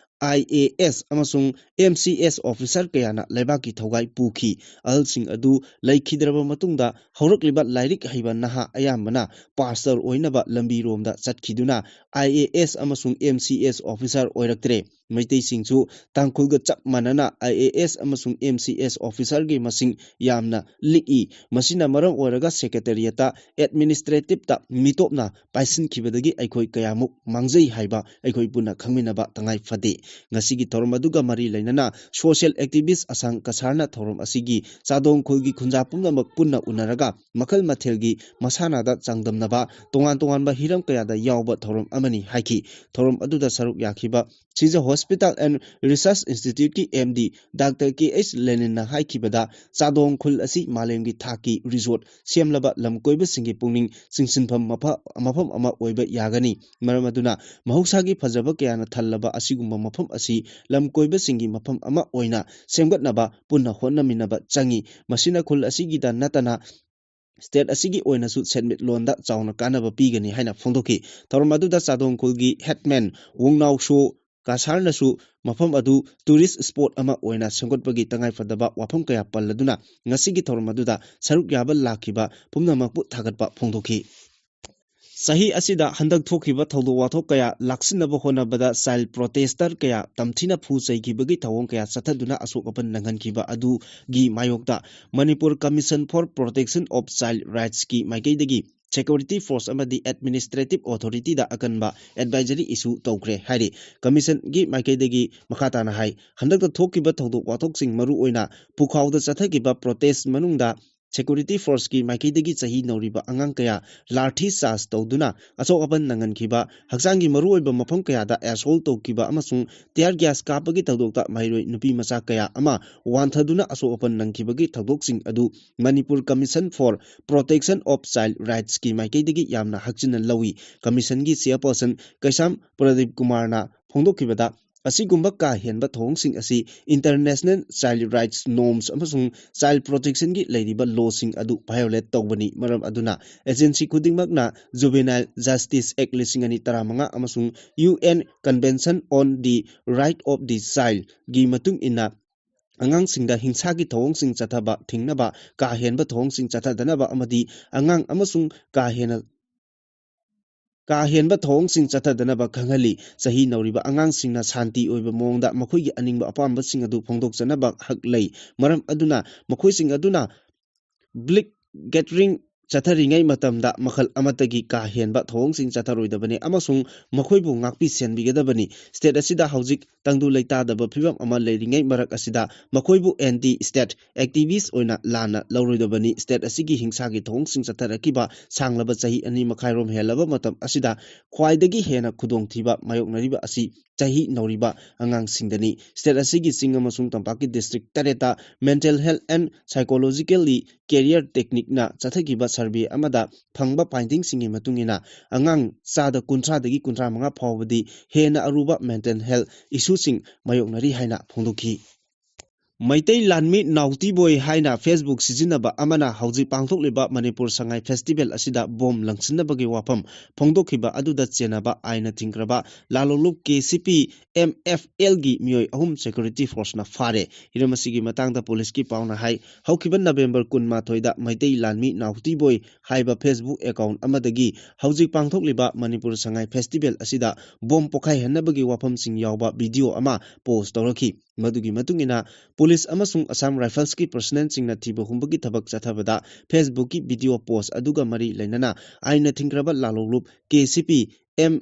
ꯑꯥꯏ ꯑꯦ ꯑꯦꯁ ꯑꯃꯁꯨꯡ ꯑꯦꯝ ꯁꯤ ꯑꯦꯁ ꯑꯣꯐꯤꯁꯥꯔ ꯀꯌꯥꯅ ꯂꯩꯕꯥꯛꯀꯤ ꯊꯧꯒꯥꯏ ꯄꯨꯈꯤ꯫ ꯑꯍꯜꯁꯤꯡ ꯑꯗꯨ ꯂꯩꯈꯤꯗ꯭ꯔꯕ ꯃꯇꯨꯡꯗ ꯍꯧꯔꯛꯂꯤꯕ ꯂꯥꯏꯔꯤꯛ ꯍꯩꯕ ꯅꯍꯥ ꯑꯌꯥꯝꯕꯅ ꯄꯥꯁꯇꯔ ꯑꯣꯏꯅꯕ ꯂꯝꯕꯤꯔꯣꯝꯗ ꯆꯠꯈꯤꯗꯨꯅ ꯑꯥꯏ ꯑꯦ ꯑꯦꯁ ꯑꯃꯁꯨꯡ ꯑꯦꯝ ꯁꯤ ꯑꯦꯁ ꯑꯣꯐꯤꯁꯥꯔ ꯑꯣꯏꯔꯛꯇ꯭ꯔꯦ꯫ ꯃꯩꯇꯩꯁꯤꯡꯁꯨ ꯇꯥꯡꯈꯨꯜꯒ ꯆꯞ ꯃꯥꯟꯅꯅ ꯑꯥꯏ ꯑꯦ ꯑꯦꯁ ꯑꯃꯁꯨꯡ ꯑꯦꯝ ꯁꯤ ꯑꯦꯁ ꯑꯣꯐꯤꯁꯥꯔꯒꯤ ꯃꯁꯤꯡ ꯌꯥꯝꯅ ꯂꯤꯛꯏ꯫ ꯃꯁꯤꯅ ꯃꯔꯝ ꯑꯣꯏꯔꯒ ꯁꯦꯀ꯭ꯔꯦꯇꯔꯤꯌꯦꯠꯇ ꯑꯦꯗꯃꯤꯅꯤꯁꯇ꯭ꯔꯦꯇꯤꯞꯇ ꯃꯤꯇꯣꯞꯅ ꯄꯥꯏꯁꯤꯟꯈꯤꯕꯗꯒꯤ ꯑꯩꯈꯣꯏ ꯀꯌꯥꯃꯨꯛ ꯃꯥꯡꯖꯩ ꯍꯥꯏꯕ ꯑꯩꯈꯣꯏ ꯄꯨꯟꯅ ꯈꯪꯃꯤꯟꯅꯕ ꯇꯉꯥꯏ ꯐꯗꯦ꯫ ꯉꯁꯤꯒꯤ ꯊꯧꯔꯝ ꯑꯗꯨꯒ ꯃꯔꯤ ꯂꯩꯅꯅ ꯁꯣꯁꯤꯌꯦꯜ ꯑꯦꯛꯇꯤꯚꯤꯁ ꯑꯁꯥꯡ ꯀꯁꯥꯔꯅ ꯊꯧꯔꯝ ꯑꯁꯤꯒꯤ ꯆꯥꯗꯣꯡ ꯈꯨꯜꯒꯤ ꯈꯨꯟꯖꯥ ꯄꯨꯝꯅꯃꯛ ꯄꯨꯟꯅ ꯎꯅꯔꯒ ꯃꯈꯜ ꯃꯊꯦꯜꯒꯤ ꯃꯁꯥꯟꯅꯗ ꯆꯥꯡꯗꯝꯅꯕ ꯇꯣꯉꯥꯟ ꯇꯣꯉꯥꯟꯕ ꯍꯤꯔꯝ ꯀꯌꯥꯗ ꯌꯥꯎꯕ ꯊꯧꯔꯝ ꯑꯃꯅꯤ ꯍꯥꯏꯈꯤ꯫ ꯊꯧꯔꯝ ꯑꯗꯨꯗ ꯁꯔꯨꯛ ꯌꯥꯈꯤꯕ ꯁꯤꯖ ꯍꯣꯁꯄꯤꯇꯥꯜ ꯑꯦꯟ ꯔꯤꯁꯔꯁ ꯏꯟꯁꯇꯤꯇ꯭ꯌꯨꯠꯀꯤ M D doctor K H ꯂꯦꯅꯤꯟꯅ ꯍꯥꯏꯈꯤꯕꯗ, ꯆꯥꯗꯣꯡ ꯈꯨꯜ ꯑꯁꯤ ꯃꯥꯂꯦꯝꯒꯤ ꯊꯥꯛꯀꯤ ꯔꯤꯖꯣꯔꯠ ꯁꯦꯝꯂꯕ ꯂꯝꯀꯣꯏꯕꯁꯤꯡꯒꯤ ꯄꯨꯛꯅꯤꯡ ꯆꯤꯡꯁꯤꯟꯐꯝ ꯃꯐ-, ꯃꯐꯝ ꯑꯃ ꯑꯣꯏꯕ ꯌꯥꯒꯅꯤ꯫ ꯃꯔꯝ ꯑꯗꯨꯅ ꯃꯍꯧꯁꯥꯒꯤ ꯐꯖꯕ ꯀꯌꯥꯅ ꯊꯜꯂꯕ ꯑꯁꯤꯒꯨꯝꯕ ꯃꯐꯝ ꯑꯁꯤ ꯂꯝꯀꯣꯏꯕꯁꯤꯡꯒꯤ ꯃꯐꯝ ꯑꯃ ꯑꯣꯏꯅ ꯁꯦꯝꯒꯠꯅꯕ ꯄꯨꯟꯅ ꯍꯣꯠꯅꯃꯤꯟꯅꯕ ꯆꯪꯏ꯫ ꯃꯁꯤꯅ ꯈꯨꯜ ꯑꯁꯤꯒꯤꯗ ꯅꯠꯇꯅ ꯁ꯭ꯇꯦꯠ ꯑꯁꯤꯒꯤ ꯑꯣꯏꯅꯁꯨ ꯁꯦꯟꯃꯤꯠꯂꯣꯟꯗ ꯆꯥꯎꯅ ꯀꯥꯟꯅꯕ ꯄꯤꯒꯅꯤ ꯍꯥꯏꯅ ꯐꯣꯡꯗꯣꯛꯈꯤ꯫ ꯊꯧꯔꯝ ꯑꯗꯨꯗ ꯆꯥꯗꯣꯡ ꯈꯨꯜꯒꯤ ꯍꯦꯗꯃꯦꯟ ꯋꯣꯡꯅꯥꯎ ꯁꯣ ꯀꯁꯥꯔꯅꯁꯨ ꯃꯐꯝ ꯑꯗꯨ ꯇꯨꯔꯤꯁ ꯁ꯭ꯄꯣꯠ ꯑꯃ ꯑꯣꯏꯅ ꯁꯦꯝꯒꯠꯄꯒꯤ ꯇꯉꯥꯏꯐꯗꯕ ꯋꯥꯐꯝ ꯀꯌꯥ ꯄꯜꯂꯗꯨꯅ ꯉꯁꯤꯒꯤ ꯊꯧꯔꯝ ꯑꯗꯨꯗ ꯁꯔꯨꯛ ꯌꯥꯕ ꯂꯥꯛꯈꯤꯕ ꯄꯨꯝꯅꯃꯛꯄꯨ ꯊꯥꯒꯠꯄ ꯐꯣꯡꯗꯣꯛꯈꯤ꯫ ꯆꯍꯤ ꯑꯁꯤꯗ ꯍꯟꯗꯛ ꯊꯣꯛꯈꯤꯕ ꯊꯧꯗꯣꯛ ꯋꯥꯊꯣꯛ ꯀꯌꯥ ꯂꯥꯛꯁꯤꯟꯅꯕ ꯍꯣꯠꯅꯕꯗ ꯆꯥꯏꯜ ꯄ꯭ꯔꯣꯇꯦꯁꯇꯔ ꯀꯌꯥ ꯇꯝꯊꯤꯅ ꯐꯨ ꯆꯩꯈꯤꯕꯒꯤ ꯊꯧꯑꯣꯡ ꯀꯌꯥ ꯆꯠꯊꯗꯨꯅ ꯑꯁꯣꯛ ꯑꯄꯟ ꯅꯪꯍꯟꯈꯤꯕ ꯑꯗꯨꯒꯤ ꯃꯥꯌꯣꯛꯇ Manipur commission for protection of child ꯔꯥꯏꯠꯁꯀꯤ ꯃꯥꯏꯀꯩꯗꯒꯤ ꯁꯦꯀ꯭ꯌꯨꯔꯤꯇꯤ ꯐꯣꯔꯁ ꯑꯃꯗꯤ ꯑꯦꯗꯃꯤꯅꯤꯁꯇ꯭ꯔꯦꯇꯤꯚ ꯑꯣꯊꯣꯔꯤꯇꯤꯗ ꯑꯀꯟꯕ ꯑꯦꯗꯚꯥꯏꯖꯔꯤ ꯏꯁꯨ ꯇꯧꯈ꯭ꯔꯦ ꯍꯥꯏꯔꯤ꯫ ꯀꯃꯤꯁꯟꯒꯤ ꯃꯥꯏꯀꯩꯗꯒꯤ ꯃꯈꯥ ꯇꯥꯅ ꯍꯥꯏ, ꯍꯟꯗꯛꯇ ꯊꯣꯛꯈꯤꯕ ꯊꯧꯗꯣꯛ ꯋꯥꯊꯣꯛꯁꯤꯡ, ꯃꯔꯨꯑꯣꯏꯅ ꯄꯨꯈꯥꯎꯗ ꯆꯠꯊꯈꯤꯕ ꯄ꯭ꯔꯣꯇꯦꯁ ꯃꯅꯨꯡꯗ security forceꯀꯤ ꯃꯥꯏꯀꯩꯗꯒꯤ ꯆꯍꯤ ꯅꯧꯔꯤꯕ ꯑꯉꯥꯡ ꯀꯌꯥ ꯂꯥꯊꯤ ꯆꯥꯔꯖ ꯇꯧꯗꯨꯅ ꯑꯁꯣꯛ ꯑꯄꯟ ꯅꯪꯍꯟꯈꯤꯕ, ꯍꯛꯆꯥꯡꯒꯤ ꯃꯔꯨꯑꯣꯏꯕ ꯃꯐꯝ ꯀꯌꯥꯗ ꯑꯦꯁꯣꯜ ꯇꯧꯈꯤꯕ ꯑꯃꯁꯨꯡ tear gas ꯀꯥꯞꯄꯒꯤ ꯊꯧꯗꯣꯛꯇ ꯃꯍꯩꯔꯣꯏ ꯅꯨꯄꯤ ꯃꯆꯥ ꯀꯌꯥ ꯑꯃ ꯋꯥꯟꯊꯗꯨꯅ ꯑꯁꯣꯛ ꯑꯄꯟ ꯅꯪꯈꯤꯕꯒꯤ ꯊꯧꯗꯣꯛꯁꯤꯡ ꯑꯗꯨ Manipur Commission for Protection of Child Rightsꯀꯤ ꯃꯥꯏꯀꯩꯗꯒꯤ ꯌꯥꯝꯅ ꯍꯛꯆꯤꯟꯅ ꯂꯧꯏ꯫ Commissionꯒꯤ chairperson ꯀꯩꯁꯥꯝ ꯄ꯭ꯔꯗꯤꯞ ꯀꯨꯃꯥꯔꯅ ꯐꯣꯡꯗꯣꯛꯈꯤꯕꯗ, ꯑꯁꯤꯒꯨꯝꯕ ꯀꯥ ꯍꯦꯟꯕ ꯊꯧꯑꯣꯡꯁꯤꯡ ꯑꯁꯤ international child rights norms ꯑꯃꯁꯨꯡ child protectionꯒꯤ ꯂꯩꯔꯤꯕ lawꯁꯤꯡ ꯑꯗꯨ violate ꯇꯧꯕꯅꯤ꯫ ꯃꯔꯝ ꯑꯗꯨꯅ agency ꯈꯨꯗꯤꯡꯃꯛꯅ Juvenile Justice Act ꯂꯤꯁꯤꯡ ꯑꯅꯤ ꯇꯔꯥꯃꯉꯥ ꯑꯃꯁꯨꯡ UN Convention on the Right of the Childꯒꯤ ꯃꯇꯨꯡ ꯏꯟꯅ ꯑꯉꯥꯡꯁꯤꯡꯗ ꯍꯤꯡꯁꯥꯒꯤ ꯊꯧꯑꯣꯡꯁꯤꯡ ꯆꯠꯊꯕ ꯊꯤꯡꯅꯕ, ꯀꯥ ꯍꯦꯟꯕ ꯊꯧꯑꯣꯡꯁꯤꯡ ꯆꯠꯊꯗꯅꯕ ꯑꯃꯗꯤ ꯑꯉꯥꯡ ꯑꯃꯁꯨꯡ ꯀꯥ ꯍꯦꯟꯅ ꯀꯥ ꯍꯦꯟꯕ ꯊꯧꯑꯣꯡꯁꯤꯡ ꯆꯠꯊꯗꯅꯕ ꯈꯪꯍꯜꯂꯤ꯫ ꯆꯍꯤ ꯅꯧꯔꯤꯕ ꯑꯉꯥꯡꯁꯤꯡꯅ ꯁꯥꯟꯇꯤ ꯑꯣꯏꯕ ꯃꯑꯣꯡꯗ ꯃꯈꯣꯏꯒꯤ ꯑꯅꯤꯡꯕ ꯑꯄꯥꯝꯕꯁꯤꯡ ꯑꯗꯨ ꯐꯣꯡꯗꯣꯛꯆꯅꯕ ꯍꯛ ꯂꯩ꯫ ꯃꯔꯝ ꯑꯗꯨꯅ ꯃꯈꯣꯏꯁꯤꯡ ꯑꯗꯨꯅ ꯕ꯭ꯂꯤꯛ ꯒꯦꯗꯔꯤꯡ ꯆꯠꯊꯔꯤꯉꯩ ꯃꯇꯝꯗ ꯃꯈꯜ ꯑꯃꯠꯇꯒꯤ ꯀꯥ ꯍꯦꯟꯕ ꯊꯧꯑꯣꯡꯁꯤꯡ ꯆꯠꯊꯔꯣꯏꯗꯕꯅꯤ ꯑꯃꯁꯨꯡ ꯃꯈꯣꯏꯕꯨ ꯉꯥꯛꯄꯤ ꯁꯦꯟꯕꯤꯒꯗꯕꯅꯤ꯫ State ꯑꯁꯤꯗ ꯍꯧꯖꯤꯛ ꯇꯪꯗꯨ ꯂꯩꯇꯥꯗꯕ ꯐꯤꯕꯝ ꯑꯃ ꯂꯩꯔꯤꯉꯩ ꯃꯔꯛ ꯑꯁꯤꯗ ꯃꯈꯣꯏꯕꯨ anti state activist ꯑꯣꯏꯅ ꯂꯥꯟꯅ ꯂꯧꯔꯣꯏꯗꯕꯅꯤ꯫ State ꯑꯁꯤꯒꯤ ꯍꯤꯡꯁꯥꯒꯤ ꯊꯧꯑꯣꯡꯁꯤꯡ ꯆꯠꯊꯔꯛꯈꯤꯕ ꯁꯥꯡꯂꯕ ꯆꯍꯤ ꯑꯅꯤ ꯃꯈꯥꯏꯔꯣꯝ ꯍꯦꯜꯂꯕ ꯃꯇꯝ ꯑꯁꯤꯗ ꯈ꯭ꯋꯥꯏꯗꯒꯤ ꯍꯦꯟꯅ ꯈꯨꯗꯣꯡꯊꯤꯕ ꯃꯥꯌꯣꯛꯅꯔꯤꯕ ꯑꯁꯤ ꯆꯍꯤ ꯅꯧꯔꯤꯕ ꯑꯉꯥꯡꯁꯤꯡꯗꯅꯤ꯫ State ꯑꯁꯤꯒꯤ ꯆꯤꯡ ꯑꯃꯁꯨꯡ ꯇꯝꯄꯥꯛꯀꯤ district ꯇꯔꯦꯠꯇ mental health and psychologically career techniqueꯅ ꯆꯠꯊꯈꯤꯕ survey ꯑꯃꯗ ꯐꯪꯕ findingꯁꯤꯡꯒꯤ ꯃꯇꯨꯡ ꯏꯟꯅ, ꯑꯉꯥꯡ ꯆꯥꯗ ꯀꯨꯟꯊ꯭ꯔꯥꯗꯒꯤ ꯀꯨꯟꯊ꯭ꯔꯥ ꯃꯉꯥ ꯐꯥꯎꯕꯗꯤ ꯍꯦꯟꯅ ꯑꯔꯨꯕ mental health issueꯁꯤꯡ ꯃꯥꯌꯣꯛꯅꯔꯤ ꯍꯥꯏꯅ ꯐꯣꯡꯗꯣꯛꯈꯤ꯫ ꯃꯩꯇꯩ ꯂꯥꯟꯃꯤ ꯅꯥꯎꯇꯤꯕꯣꯏ ꯍꯥꯏꯅ Facebook ꯁꯤꯖꯤꯟꯅꯕ ꯑꯃꯅ ꯍꯧꯖꯤꯛ ꯄꯥꯡꯊꯣꯛꯂꯤꯕ ꯃꯅꯤꯄꯨꯔ ꯁꯉꯥꯏ festival ꯑꯁꯤꯗ bomb ꯂꯪꯁꯤꯟꯅꯕꯒꯤ ꯋꯥꯐꯝ ꯐꯣꯡꯗꯣꯛꯈꯤꯕ ꯑꯗꯨꯗ ꯆꯦꯟꯅꯕ ꯑꯥꯏꯟꯅ ꯊꯤꯡꯈ꯭ꯔꯕ ꯂꯥꯂꯣꯡꯂꯨꯞ KCP MFLꯒꯤ ꯃꯤꯑꯣꯏ ꯑꯍꯨꯝ security forceꯅ ꯐꯥꯔꯦ꯫ ꯍꯤꯔꯝ ꯑꯁꯤꯒꯤ ꯃꯇꯥꯡꯗ policeꯀꯤ ꯄꯥꯎꯅ ꯍꯥꯏ, ꯍꯧꯈꯤꯕ November ꯀꯨꯟꯃꯥꯊꯣꯏꯗ ꯃꯩꯇꯩ ꯂꯥꯟꯃꯤ ꯅꯥꯎꯇꯤꯕꯣꯏ ꯍꯥꯏꯕ Facebook account ꯑꯃꯗꯒꯤ ꯍꯧꯖꯤꯛ ꯄꯥꯡꯊꯣꯛꯂꯤꯕ ꯃꯅꯤꯄꯨꯔ ꯁꯉꯥꯏ festival ꯑꯁꯤꯗ bomb ꯄꯣꯈꯥꯏꯍꯟꯅꯕꯒꯤ ꯋꯥꯐꯝꯁꯤꯡ ꯌꯥꯎꯕ video ꯑꯃ post ꯇꯧꯔꯛꯈꯤ꯫ ꯃꯗꯨꯒꯤ ꯃꯇꯨꯡ ꯏꯟꯅ, police ꯑꯃꯁꯨꯡ Assam Riflesꯀꯤ personnelꯁꯤꯡꯅ ꯊꯤꯕ ꯍꯨꯝꯕꯒꯤ ꯊꯕꯛ ꯆꯠꯊꯕꯗ Facebookꯀꯤ video post ꯑꯗꯨꯒ ꯃꯔꯤ ꯂꯩꯅꯅ ꯑꯥꯏꯟꯅ ꯊꯤꯡꯈ꯭ꯔꯕ ꯂꯥꯂꯣꯡꯂꯨꯞ KCP M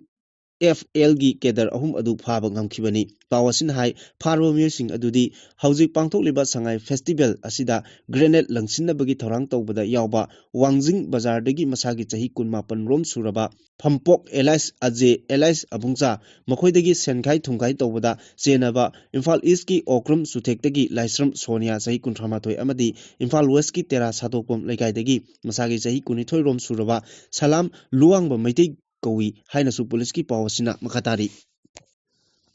ꯑꯦꯐ ꯑꯦꯜꯒꯤ ꯀꯦꯗꯔ ꯑꯍꯨꯝ ꯑꯗꯨ ꯐꯥꯕ ꯉꯝꯈꯤꯕꯅꯤ꯫ ꯄꯥꯎ ꯑꯁꯤꯅ ꯍꯥꯏ, ꯐꯥꯔꯕ ꯃꯤꯑꯣꯏꯁꯤꯡ ꯑꯗꯨꯗꯤ ꯍꯧꯖꯤꯛ ꯄꯥꯡꯊꯣꯛꯂꯤꯕ ꯁꯉꯥꯏ ꯐꯦꯁꯇꯤꯚꯦꯜ ꯑꯁꯤꯗ ꯒ꯭ꯔꯦꯅꯦꯗ ꯂꯪꯁꯤꯟꯅꯕꯒꯤ ꯊꯧꯔꯥꯡ ꯇꯧꯕꯗ ꯌꯥꯎꯕ ꯋꯥꯡꯖꯤꯡ ꯕꯖꯥꯔꯗꯒꯤ ꯃꯁꯥꯒꯤ ꯆꯍꯤ ꯀꯨꯟꯃꯥꯄꯟ ꯔꯣꯝ ꯁꯨꯔꯕ ꯐꯝꯄꯣꯛ ꯑꯦꯂꯥꯏꯁ ꯑꯖꯦ ꯑꯦꯂꯥꯏꯁ ꯑꯕꯨꯡꯆꯥ, ꯃꯈꯣꯏꯗꯒꯤ ꯁꯦꯟꯈꯥꯏ ꯊꯨꯝꯈꯥꯏ ꯇꯧꯕꯗ ꯆꯦꯟꯅꯕ ꯏꯝꯐꯥꯜ ꯏꯁꯀꯤ ꯑꯣꯀ꯭ꯔꯨꯝ ꯆꯨꯊꯦꯛꯇꯒꯤ ꯂꯥꯏꯁ꯭ꯔꯝ ꯁꯣꯅꯤꯌꯥ, ꯆꯍꯤ ꯀꯨꯟꯊ꯭ꯔꯥ ꯃꯥꯊꯣꯏ, ꯑꯃꯗꯤ ꯏꯝꯐꯥꯜ ꯋꯦꯁꯀꯤ ꯇꯦꯔꯥ ꯁꯥꯗꯣꯛꯄꯝ ꯂꯩꯀꯥꯏꯗꯒꯤ ꯃꯁꯥꯒꯤ ꯆꯍꯤ ꯀꯨꯟꯅꯤꯊꯣꯏ ꯔꯣꯝ ꯁꯨꯔꯕ ꯁꯂꯥꯝ ꯂꯨꯋꯥꯡꯕ ꯃꯩꯇꯩ ꯀꯧꯏ ꯍꯥꯏꯅꯁꯨ ꯄꯨꯂꯤꯁꯀꯤ ꯄꯥꯎ ꯑꯁꯤꯅ ꯃꯈꯥ ꯇꯥꯔꯤ꯫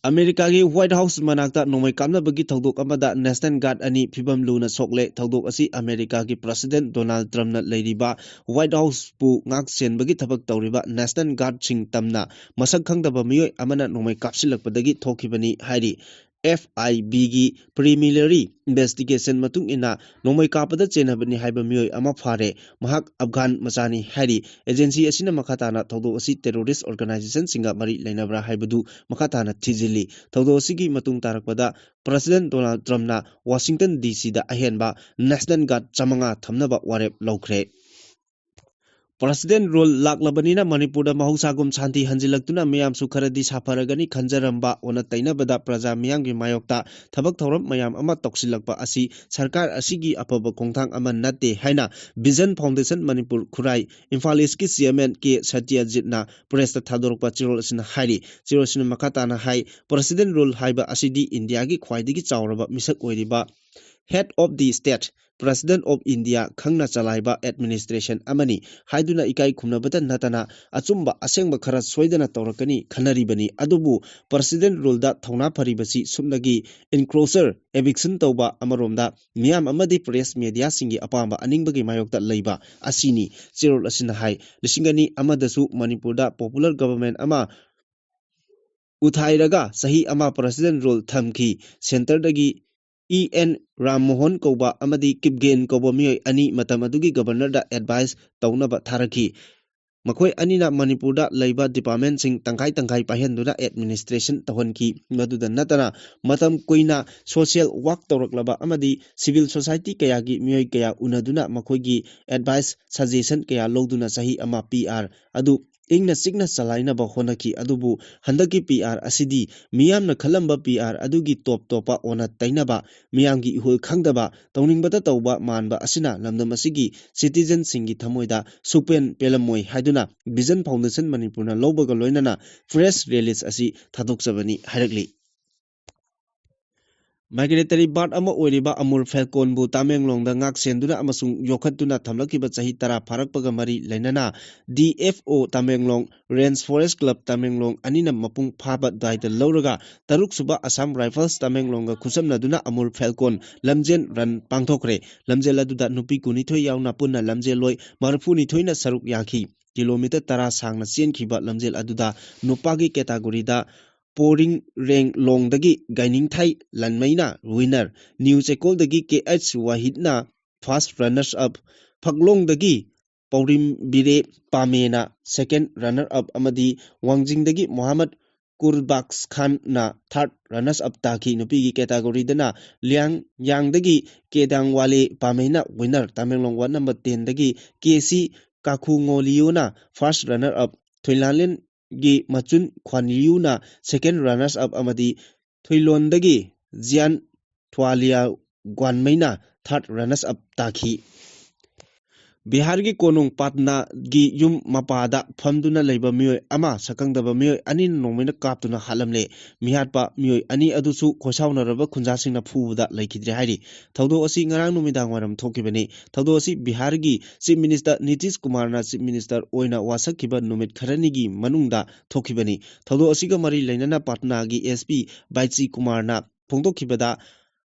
ꯑꯃꯦꯔꯤꯀꯥꯒꯤ ꯋꯥꯏꯠ ꯍꯥꯎꯁ ꯃꯅꯥꯛꯇ ꯅꯣꯡꯃꯩ ꯀꯥꯞꯅꯕꯒꯤ ꯊꯧꯗꯣꯛ ꯑꯃꯗ ꯅꯦꯁꯅꯦꯜ ꯒꯥꯔꯗ ꯑꯅꯤ ꯐꯤꯕꯝ ꯂꯨꯅ ꯁꯣꯛꯂꯦ꯫ ꯊꯧꯗꯣꯛ ꯑꯁꯤ ꯑꯃꯦꯔꯤꯀꯥꯒꯤ ꯄ꯭ꯔꯁꯤꯗꯦꯟꯠ ꯗꯣꯅꯥꯜꯗ ꯇ꯭ꯔꯝꯞꯅ ꯂꯩꯔꯤꯕ ꯋꯥꯏꯠ ꯍꯥꯎꯁꯄꯨ ꯉꯥꯛ ꯁꯦꯟꯕꯒꯤ ꯊꯕꯛ ꯇꯧꯔꯤꯕ ꯅꯦꯁꯅꯦꯜ ꯒꯥꯔꯗꯁꯤꯡ ꯇꯝꯅ ꯃꯁꯛ ꯈꯪꯗꯕ ꯃꯤꯑꯣꯏ ꯑꯃꯅ ꯅꯣꯡꯃꯩ ꯀꯥꯞꯁꯤꯜꯂꯛꯄꯗꯒꯤ ꯊꯣꯛꯈꯤꯕꯅꯤ ꯍꯥꯏꯔꯤ꯫ ꯑꯦꯐ ꯑꯥꯏ ꯕꯤꯒꯤ ꯄ꯭ꯔꯤꯂꯤꯃꯤꯅꯔꯤ ꯏꯟꯚꯦꯁꯇꯤꯒꯦꯁꯟ ꯃꯇꯨꯡ ꯏꯟꯅ ꯅꯣꯡꯃꯩ ꯀꯥꯞꯄꯗ ꯆꯦꯟꯅꯕꯅꯤ ꯍꯥꯏꯕ ꯃꯤꯑꯣꯏ ꯑꯃ ꯐꯥꯔꯦ꯫ ꯃꯍꯥꯛ ꯑꯐꯒꯥꯟ ꯃꯆꯥꯅꯤ ꯍꯥꯏꯔꯤ꯫ ꯑꯦꯖꯦꯟꯁꯤ ꯑꯁꯤꯅ ꯃꯈꯥ ꯇꯥꯅ ꯊꯧꯗꯣꯛ ꯑꯁꯤ ꯇꯦꯔꯣꯔꯤꯁ ꯑꯣꯔꯒꯅꯥꯏꯖꯦꯁꯟꯁꯤꯡꯒ ꯃꯔꯤ ꯂꯩꯅꯕ꯭ꯔꯥ ꯍꯥꯏꯕꯗꯨ ꯃꯈꯥ ꯇꯥꯅ ꯊꯤꯖꯤꯜꯂꯤ꯫ ꯊꯧꯗꯣꯛ ꯑꯁꯤꯒꯤ ꯃꯇꯨꯡ ꯇꯥꯔꯛꯄꯗ ꯄ꯭ꯔꯁꯤꯗꯦꯟꯠ ꯗꯣꯅꯥꯜꯗ ꯇ꯭ꯔꯝꯞꯅ ꯋꯥꯁꯤꯡꯇꯟ ꯗꯤ ꯁꯤꯗ ꯑꯍꯦꯟꯕ ꯅꯦꯁꯅꯦꯜ ꯒꯥꯔꯗ ꯆꯥꯃꯉꯥ ꯊꯝꯅꯕ ꯋꯥꯔꯦꯞ ꯂꯧꯈ꯭ꯔꯦ꯫ ꯄ꯭ꯔꯁꯤꯗꯦꯟꯠ ꯔꯨꯜ ꯂꯥꯛꯂꯕꯅꯤꯅ ꯃꯅꯤꯄꯨꯔꯗ ꯃꯍꯧꯁꯥꯒꯨꯝ ꯁꯥꯟꯇꯤ ꯍꯟꯖꯤꯜꯂꯛꯇꯨꯅ ꯃꯤꯌꯥꯝꯁꯨ ꯈꯔꯗꯤ ꯁꯥꯐꯔꯒꯅꯤ ꯈꯟꯖꯔꯝꯕ ꯑꯣꯟꯅ ꯇꯩꯅꯕꯗ ꯄ꯭ꯔꯖꯥ ꯃꯤꯌꯥꯝꯒꯤ ꯃꯥꯌꯣꯛꯇ ꯊꯕꯛ ꯊꯧꯔꯝ ꯃꯌꯥꯝ ꯑꯃ ꯇꯧꯁꯤꯜꯂꯛꯄ ꯑꯁꯤ ꯁꯔꯀꯥꯔ ꯑꯁꯤꯒꯤ ꯑꯐꯕ ꯈꯣꯡꯊꯥꯡ ꯑꯃ ꯅꯠꯇꯦ ꯍꯥꯏꯅ ꯚꯤꯖꯟ ꯐꯥꯎꯟꯗꯦꯁꯟ ꯃꯅꯤꯄꯨꯔ ꯈꯨꯔꯥꯏ ꯏꯝꯐꯥꯜ ꯏꯁꯀꯤ ꯆꯤꯌꯔꯃꯦꯟ ꯀꯦ ꯁꯇ꯭ꯌꯖꯤꯠꯅ ꯄ꯭ꯔꯦꯁꯇ ꯊꯥꯗꯣꯔꯛꯄ ꯆꯦꯔꯣꯜ ꯑꯁꯤꯅ ꯍꯥꯏꯔꯤ꯫ ꯆꯦꯔꯣꯜ ꯑꯁꯤꯅ ꯃꯈꯥ ꯇꯥꯅ ꯍꯥꯏ, ꯄ꯭ꯔꯁꯤꯗꯦꯟꯠ ꯔꯨꯜ ꯍꯥꯏꯕ ꯑꯁꯤꯗꯤ ꯏꯟꯗꯤꯌꯥꯒꯤ ꯈ꯭ꯋꯥꯏꯗꯒꯤ ꯆꯥꯎꯔꯕ ꯃꯤꯁꯛ ꯑꯣꯏꯔꯤꯕ Head of the State, President of India ꯈꯪꯅ ꯆꯂꯥꯏꯕ ꯑꯦꯗꯃꯤꯅꯤꯁꯇ꯭ꯔꯦꯁꯟ ꯑꯃꯅꯤ ꯍꯥꯏꯗꯨꯅ ꯏꯀꯥꯏ ꯈꯨꯝꯅꯕꯇ ꯅꯠꯇꯅ ꯑꯆꯨꯝꯕ ꯑꯁꯦꯡꯕ ꯈꯔ ꯁꯣꯏꯗꯅ ꯇꯧꯔꯛꯀꯅꯤ ꯈꯟꯅꯔꯤꯕꯅꯤ꯫ ꯑꯗꯨꯕꯨ ꯄ꯭ꯔꯁꯤꯗꯦꯟꯠ ꯔꯨꯜꯗ ꯊꯧꯅꯥ ꯐꯔꯤꯕꯁꯤ ꯁꯨꯞꯅꯒꯤ ꯏꯟꯀ꯭ꯔꯣꯆꯔ, ꯑꯦꯚꯤꯛꯁꯟ ꯇꯧꯕ ꯑꯃꯔꯣꯝꯗ ꯃꯤꯌꯥꯝ ꯑꯃꯗꯤ ꯄ꯭ꯔꯦꯁ ꯃꯦꯗꯤꯌꯥꯁꯤꯡꯒꯤ ꯑꯄꯥꯝꯕ ꯑꯅꯤꯡꯕꯒꯤ ꯃꯥꯌꯣꯛꯇ ꯂꯩꯕ ꯑꯁꯤꯅꯤ꯫ ꯆꯦꯔꯣꯜ ꯑꯁꯤꯅ ꯍꯥꯏ, ꯂꯤꯁꯤꯡ ꯑꯅꯤ ꯑꯃꯗꯁꯨ ꯃꯅꯤꯄꯨꯔꯗ ꯄꯣꯄꯨꯂꯔ ꯒꯚꯔꯟꯃꯦꯟꯠ ꯑꯃ ꯎꯊꯥꯏꯔꯒ ꯆꯍꯤ ꯑꯃ ꯄ꯭ꯔꯁꯤꯗꯦꯟꯠ ꯔꯨꯜ ꯊꯝꯈꯤ꯫ ꯁꯦꯟꯇꯔꯗꯒꯤ ꯏ ꯑꯦꯟ ꯔꯥꯝ ꯃꯣꯍꯟ ꯀꯧꯕ ꯑꯃꯗꯤ ꯀꯤꯞꯒꯦꯟ ꯀꯧꯕ ꯃꯤꯑꯣꯏ ꯑꯅꯤ ꯃꯇꯝ ꯑꯗꯨꯒꯤ ꯒꯕꯔꯅꯔꯗ ꯑꯦꯗꯚꯥꯏꯁ ꯇꯧꯅꯕ ꯊꯥꯔꯛꯈꯤ꯫ ꯃꯈꯣꯏ ꯑꯅꯤꯅ ꯃꯅꯤꯄꯨꯔꯗ ꯂꯩꯕ ꯗꯤꯄꯥꯔꯠꯃꯦꯟꯠꯁꯤꯡ ꯇꯪꯈꯥꯏ ꯇꯪꯈꯥꯏ ꯄꯥꯏꯍꯟꯗꯨꯅ ꯑꯦꯗꯃꯤꯅꯤꯁꯇ꯭ꯔꯦꯁꯟ ꯇꯧꯍꯟꯈꯤ꯫ ꯃꯗꯨꯗ ꯅꯠꯇꯅ ꯃꯇꯝ ꯀꯨꯏꯅ ꯁꯣꯁꯤꯌꯦꯜ ꯋꯥꯔꯛ ꯇꯧꯔꯛꯂꯕ ꯑꯃꯗꯤ ꯁꯤꯚꯤꯜ ꯁꯣꯁꯥꯏꯇꯤ ꯀꯌꯥꯒꯤ ꯃꯤꯑꯣꯏ ꯀꯌꯥ ꯎꯅꯗꯨꯅ ꯃꯈꯣꯏꯒꯤ ꯑꯦꯗꯚꯥꯏꯁ, ꯁꯖꯦꯁꯟ ꯀꯌꯥ ꯂꯧꯗꯨꯅ ꯆꯍꯤ ꯑꯃ ꯄꯤ ꯑꯥꯔ ꯑꯗꯨ ꯏꯪꯅ ꯆꯤꯛꯅ ꯆꯂꯥꯏꯅꯕ ꯍꯣꯠꯅꯈꯤ꯫ ꯑꯗꯨꯕꯨ ꯍꯟꯗꯛꯀꯤ ꯄꯤ ꯑꯥꯔ ꯑꯁꯤꯗꯤ ꯃꯤꯌꯥꯝꯅ ꯈꯜꯂꯝꯕ ꯄꯤ ꯑꯥꯔ ꯑꯗꯨꯒꯤ ꯇꯣꯞ ꯇꯣꯞꯄ ꯑꯣꯟꯅ ꯇꯩꯅꯕ, ꯃꯤꯌꯥꯝꯒꯤ ꯏꯍꯨꯜ ꯈꯪꯗꯕ, ꯇꯧꯅꯤꯡꯕꯇ ꯇꯧꯕ ꯃꯥꯟꯕ ꯑꯁꯤꯅ ꯂꯝꯗꯝ ꯑꯁꯤꯒꯤ citizenꯁꯤꯡꯒꯤ ꯊꯃꯣꯏꯗ ꯁꯨꯛꯄꯦꯟ ꯄꯦꯜꯂꯝꯃꯣꯏ ꯍꯥꯏꯗꯨꯅ Vision Foundation ꯃꯅꯤꯄꯨꯔꯅ ꯂꯧꯕꯒ ꯂꯣꯏꯅꯅ press release ꯑꯁꯤ ꯊꯥꯗꯣꯛꯆꯕꯅꯤ ꯍꯥꯏꯔꯛꯂꯤ꯫ Migratory bird ꯑꯃ ꯑꯣꯏꯔꯤꯕ ꯑꯃꯨꯔ ꯐꯦꯜꯀꯣꯟꯕꯨ ꯇꯥꯃꯦꯡꯂꯣꯡꯗ ꯉꯥꯛ ꯁꯦꯟꯗꯨꯅ ꯑꯃꯁꯨꯡ ꯌꯣꯛꯈꯠꯇꯨꯅ ꯊꯝꯂꯛꯈꯤꯕ ꯆꯍꯤ ꯇꯔꯥ ꯐꯥꯔꯛꯄꯒ ꯃꯔꯤ ꯂꯩꯅꯅ D F O Tamenglong, Range Forest Club Tamenglong ꯑꯅꯤꯅ ꯃꯄꯨꯡ ꯐꯥꯕ ꯗꯥꯏꯇ ꯂꯧꯔꯒ ꯇꯔꯨꯛ ꯁꯨꯕ Assam Rifles ꯇꯥꯃꯦꯡꯂꯣꯡꯒ ꯈꯨꯠꯁꯝꯅꯗꯨꯅ ꯑꯃꯨꯔ ꯐꯦꯜꯀꯣꯟ ꯂꯝꯖꯦꯟ ꯔꯟ ꯄꯥꯡꯊꯣꯛꯈ꯭ꯔꯦ꯫ ꯂꯝꯖꯦꯜ ꯑꯗꯨꯗ ꯅꯨꯄꯤ ꯀꯨꯟꯅꯤꯊꯣꯏ ꯌꯥꯎꯅ ꯄꯨꯟꯅ ꯂꯝꯖꯦꯜꯂꯣꯏ ꯃꯔꯤꯐꯨꯅꯤꯊꯣꯏꯅ ꯁꯔꯨꯛ ꯌꯥꯈꯤ꯫ ꯀꯤꯂꯣꯃꯤꯇꯔ ꯇꯔꯥ ꯁꯥꯡꯅ ꯆꯦꯟꯈꯤꯕ ꯂꯝꯖꯦꯜ ꯑꯗꯨꯗ ꯅꯨꯄꯥꯒꯤ ꯀꯦꯇꯥꯒꯣꯔꯤꯗ ꯄꯣꯔꯤꯡ ꯔꯦꯡ ꯂꯣꯡꯗꯒꯤ ꯒꯥꯏꯅꯤꯡꯊꯥꯏ ꯂꯟꯃꯩꯅ ꯋꯤꯅꯔ, ꯅ꯭ꯌꯨ ꯆꯩꯀꯣꯜꯗꯒꯤ ꯀꯦ ꯑꯩꯆ ꯋꯥꯍꯤꯗꯅ ꯐꯥꯔꯁ ꯔꯟꯅꯔꯁ ꯑꯞ, ꯐꯛꯂꯣꯡꯗꯒꯤ ꯄꯧꯔꯤꯝꯕꯤꯔꯦ ꯄꯥꯃꯦꯅ ꯁꯦꯀꯦꯟ ꯔꯟꯅꯔ ꯑꯞ ꯑꯃꯗꯤ ꯋꯥꯡꯖꯤꯡꯗꯒꯤ ꯃꯣꯍꯥꯃꯗ ꯀꯨꯔꯕꯥꯛꯁ ꯈꯥꯟꯅ ꯊꯥꯔꯠ ꯔꯟꯅꯔꯁ ꯑꯞ ꯇꯥꯈꯤ꯫ ꯅꯨꯄꯤꯒꯤ ꯀꯦꯇꯥꯒꯣꯔꯤꯗꯅ ꯂꯤꯌꯥꯡꯌꯥꯡꯗꯒꯤ ꯀꯦꯗꯥꯡꯋꯥꯂꯦ ꯄꯥꯃꯩꯅ ꯋꯤꯟꯅꯔ, ꯇꯃꯦꯡꯂꯣꯡ ꯋꯥꯔꯗ ꯅꯝꯕꯔ ꯇꯦꯟꯗꯒꯤ ꯀꯦ ꯁꯤ ꯀꯥꯈꯨꯉꯣꯂꯤꯌꯨꯅ ꯐꯥꯔꯁ ꯔꯟꯅꯔ ꯑꯞ, ꯊꯣꯏꯂꯥꯂꯦꯟꯒꯤ ꯃꯆꯨꯟ ꯈ꯭ꯋꯥꯟꯂꯤꯌꯨꯅ ꯁꯦꯀꯦꯟ ꯔꯟꯅꯔꯁ ꯑꯞ ꯑꯃꯗꯤ ꯊꯣꯏꯂꯣꯟꯗꯒꯤ ꯖꯤꯌꯥꯟ ꯊ꯭ꯋꯥꯂꯤꯌꯥ ꯒ꯭ꯋꯥꯟꯃꯩꯅ ꯊꯥꯔꯠ ꯔꯟꯅꯔꯁ ꯑꯞ ꯇꯥꯈꯤ꯫ ꯕꯤꯍꯥꯔꯒꯤ ꯀꯣꯅꯨꯡ ꯄꯥꯠꯅꯥꯒꯤ ꯌꯨꯝ ꯃꯄꯥꯗ ꯐꯝꯗꯨꯅ ꯂꯩꯕ ꯃꯤꯑꯣꯏ ꯑꯃ ꯁꯛꯈꯪꯗꯕ ꯃꯤꯑꯣꯏ ꯑꯅꯤꯅ ꯅꯣꯡꯃꯩꯅ ꯀꯥꯞꯇꯨꯅ ꯍꯥꯠꯂꯝꯂꯦ꯫ ꯃꯤꯍꯥꯠꯄ ꯃꯤꯑꯣꯏ ꯑꯅꯤ ꯑꯗꯨꯁꯨ ꯈꯣꯏꯁꯥꯎꯅꯔꯕ ꯈꯨꯟꯖꯥꯁꯤꯡꯅ ꯐꯨꯕꯗ ꯂꯩꯈꯤꯗ꯭ꯔꯦ ꯍꯥꯏꯔꯤ꯫ ꯊꯧꯗꯣꯛ ꯑꯁꯤ ꯉꯔꯥꯡ ꯅꯨꯃꯤꯗꯥꯡ ꯋꯥꯏꯔꯝ ꯊꯣꯛꯈꯤꯕꯅꯤ꯫ ꯊꯧꯗꯣꯛ ꯑꯁꯤ ꯕꯤꯍꯥꯔꯒꯤ ꯆꯤꯐ ꯃꯤꯅꯤꯁꯇꯔ ꯅꯤꯇꯤꯁ ꯀꯨꯃꯥꯔꯅ ꯆꯤꯐ ꯃꯤꯅꯤꯁꯇꯔ ꯑꯣꯏꯅ ꯋꯥꯁꯛꯈꯤꯕ ꯅꯨꯃꯤꯠ ꯈꯔꯅꯤꯒꯤ ꯃꯅꯨꯡꯗ ꯊꯣꯛꯈꯤꯕꯅꯤ꯫ ꯊꯧꯗꯣꯛ ꯑꯁꯤꯒ ꯃꯔꯤ ꯂꯩꯅꯅ ꯄꯥꯠꯅꯥꯒꯤ ꯑꯦꯁ ꯄꯤ ꯕꯥꯏꯆꯤ ꯀꯨꯃꯥꯔꯅ ꯐꯣꯡꯗꯣꯛꯈꯤꯕꯗ,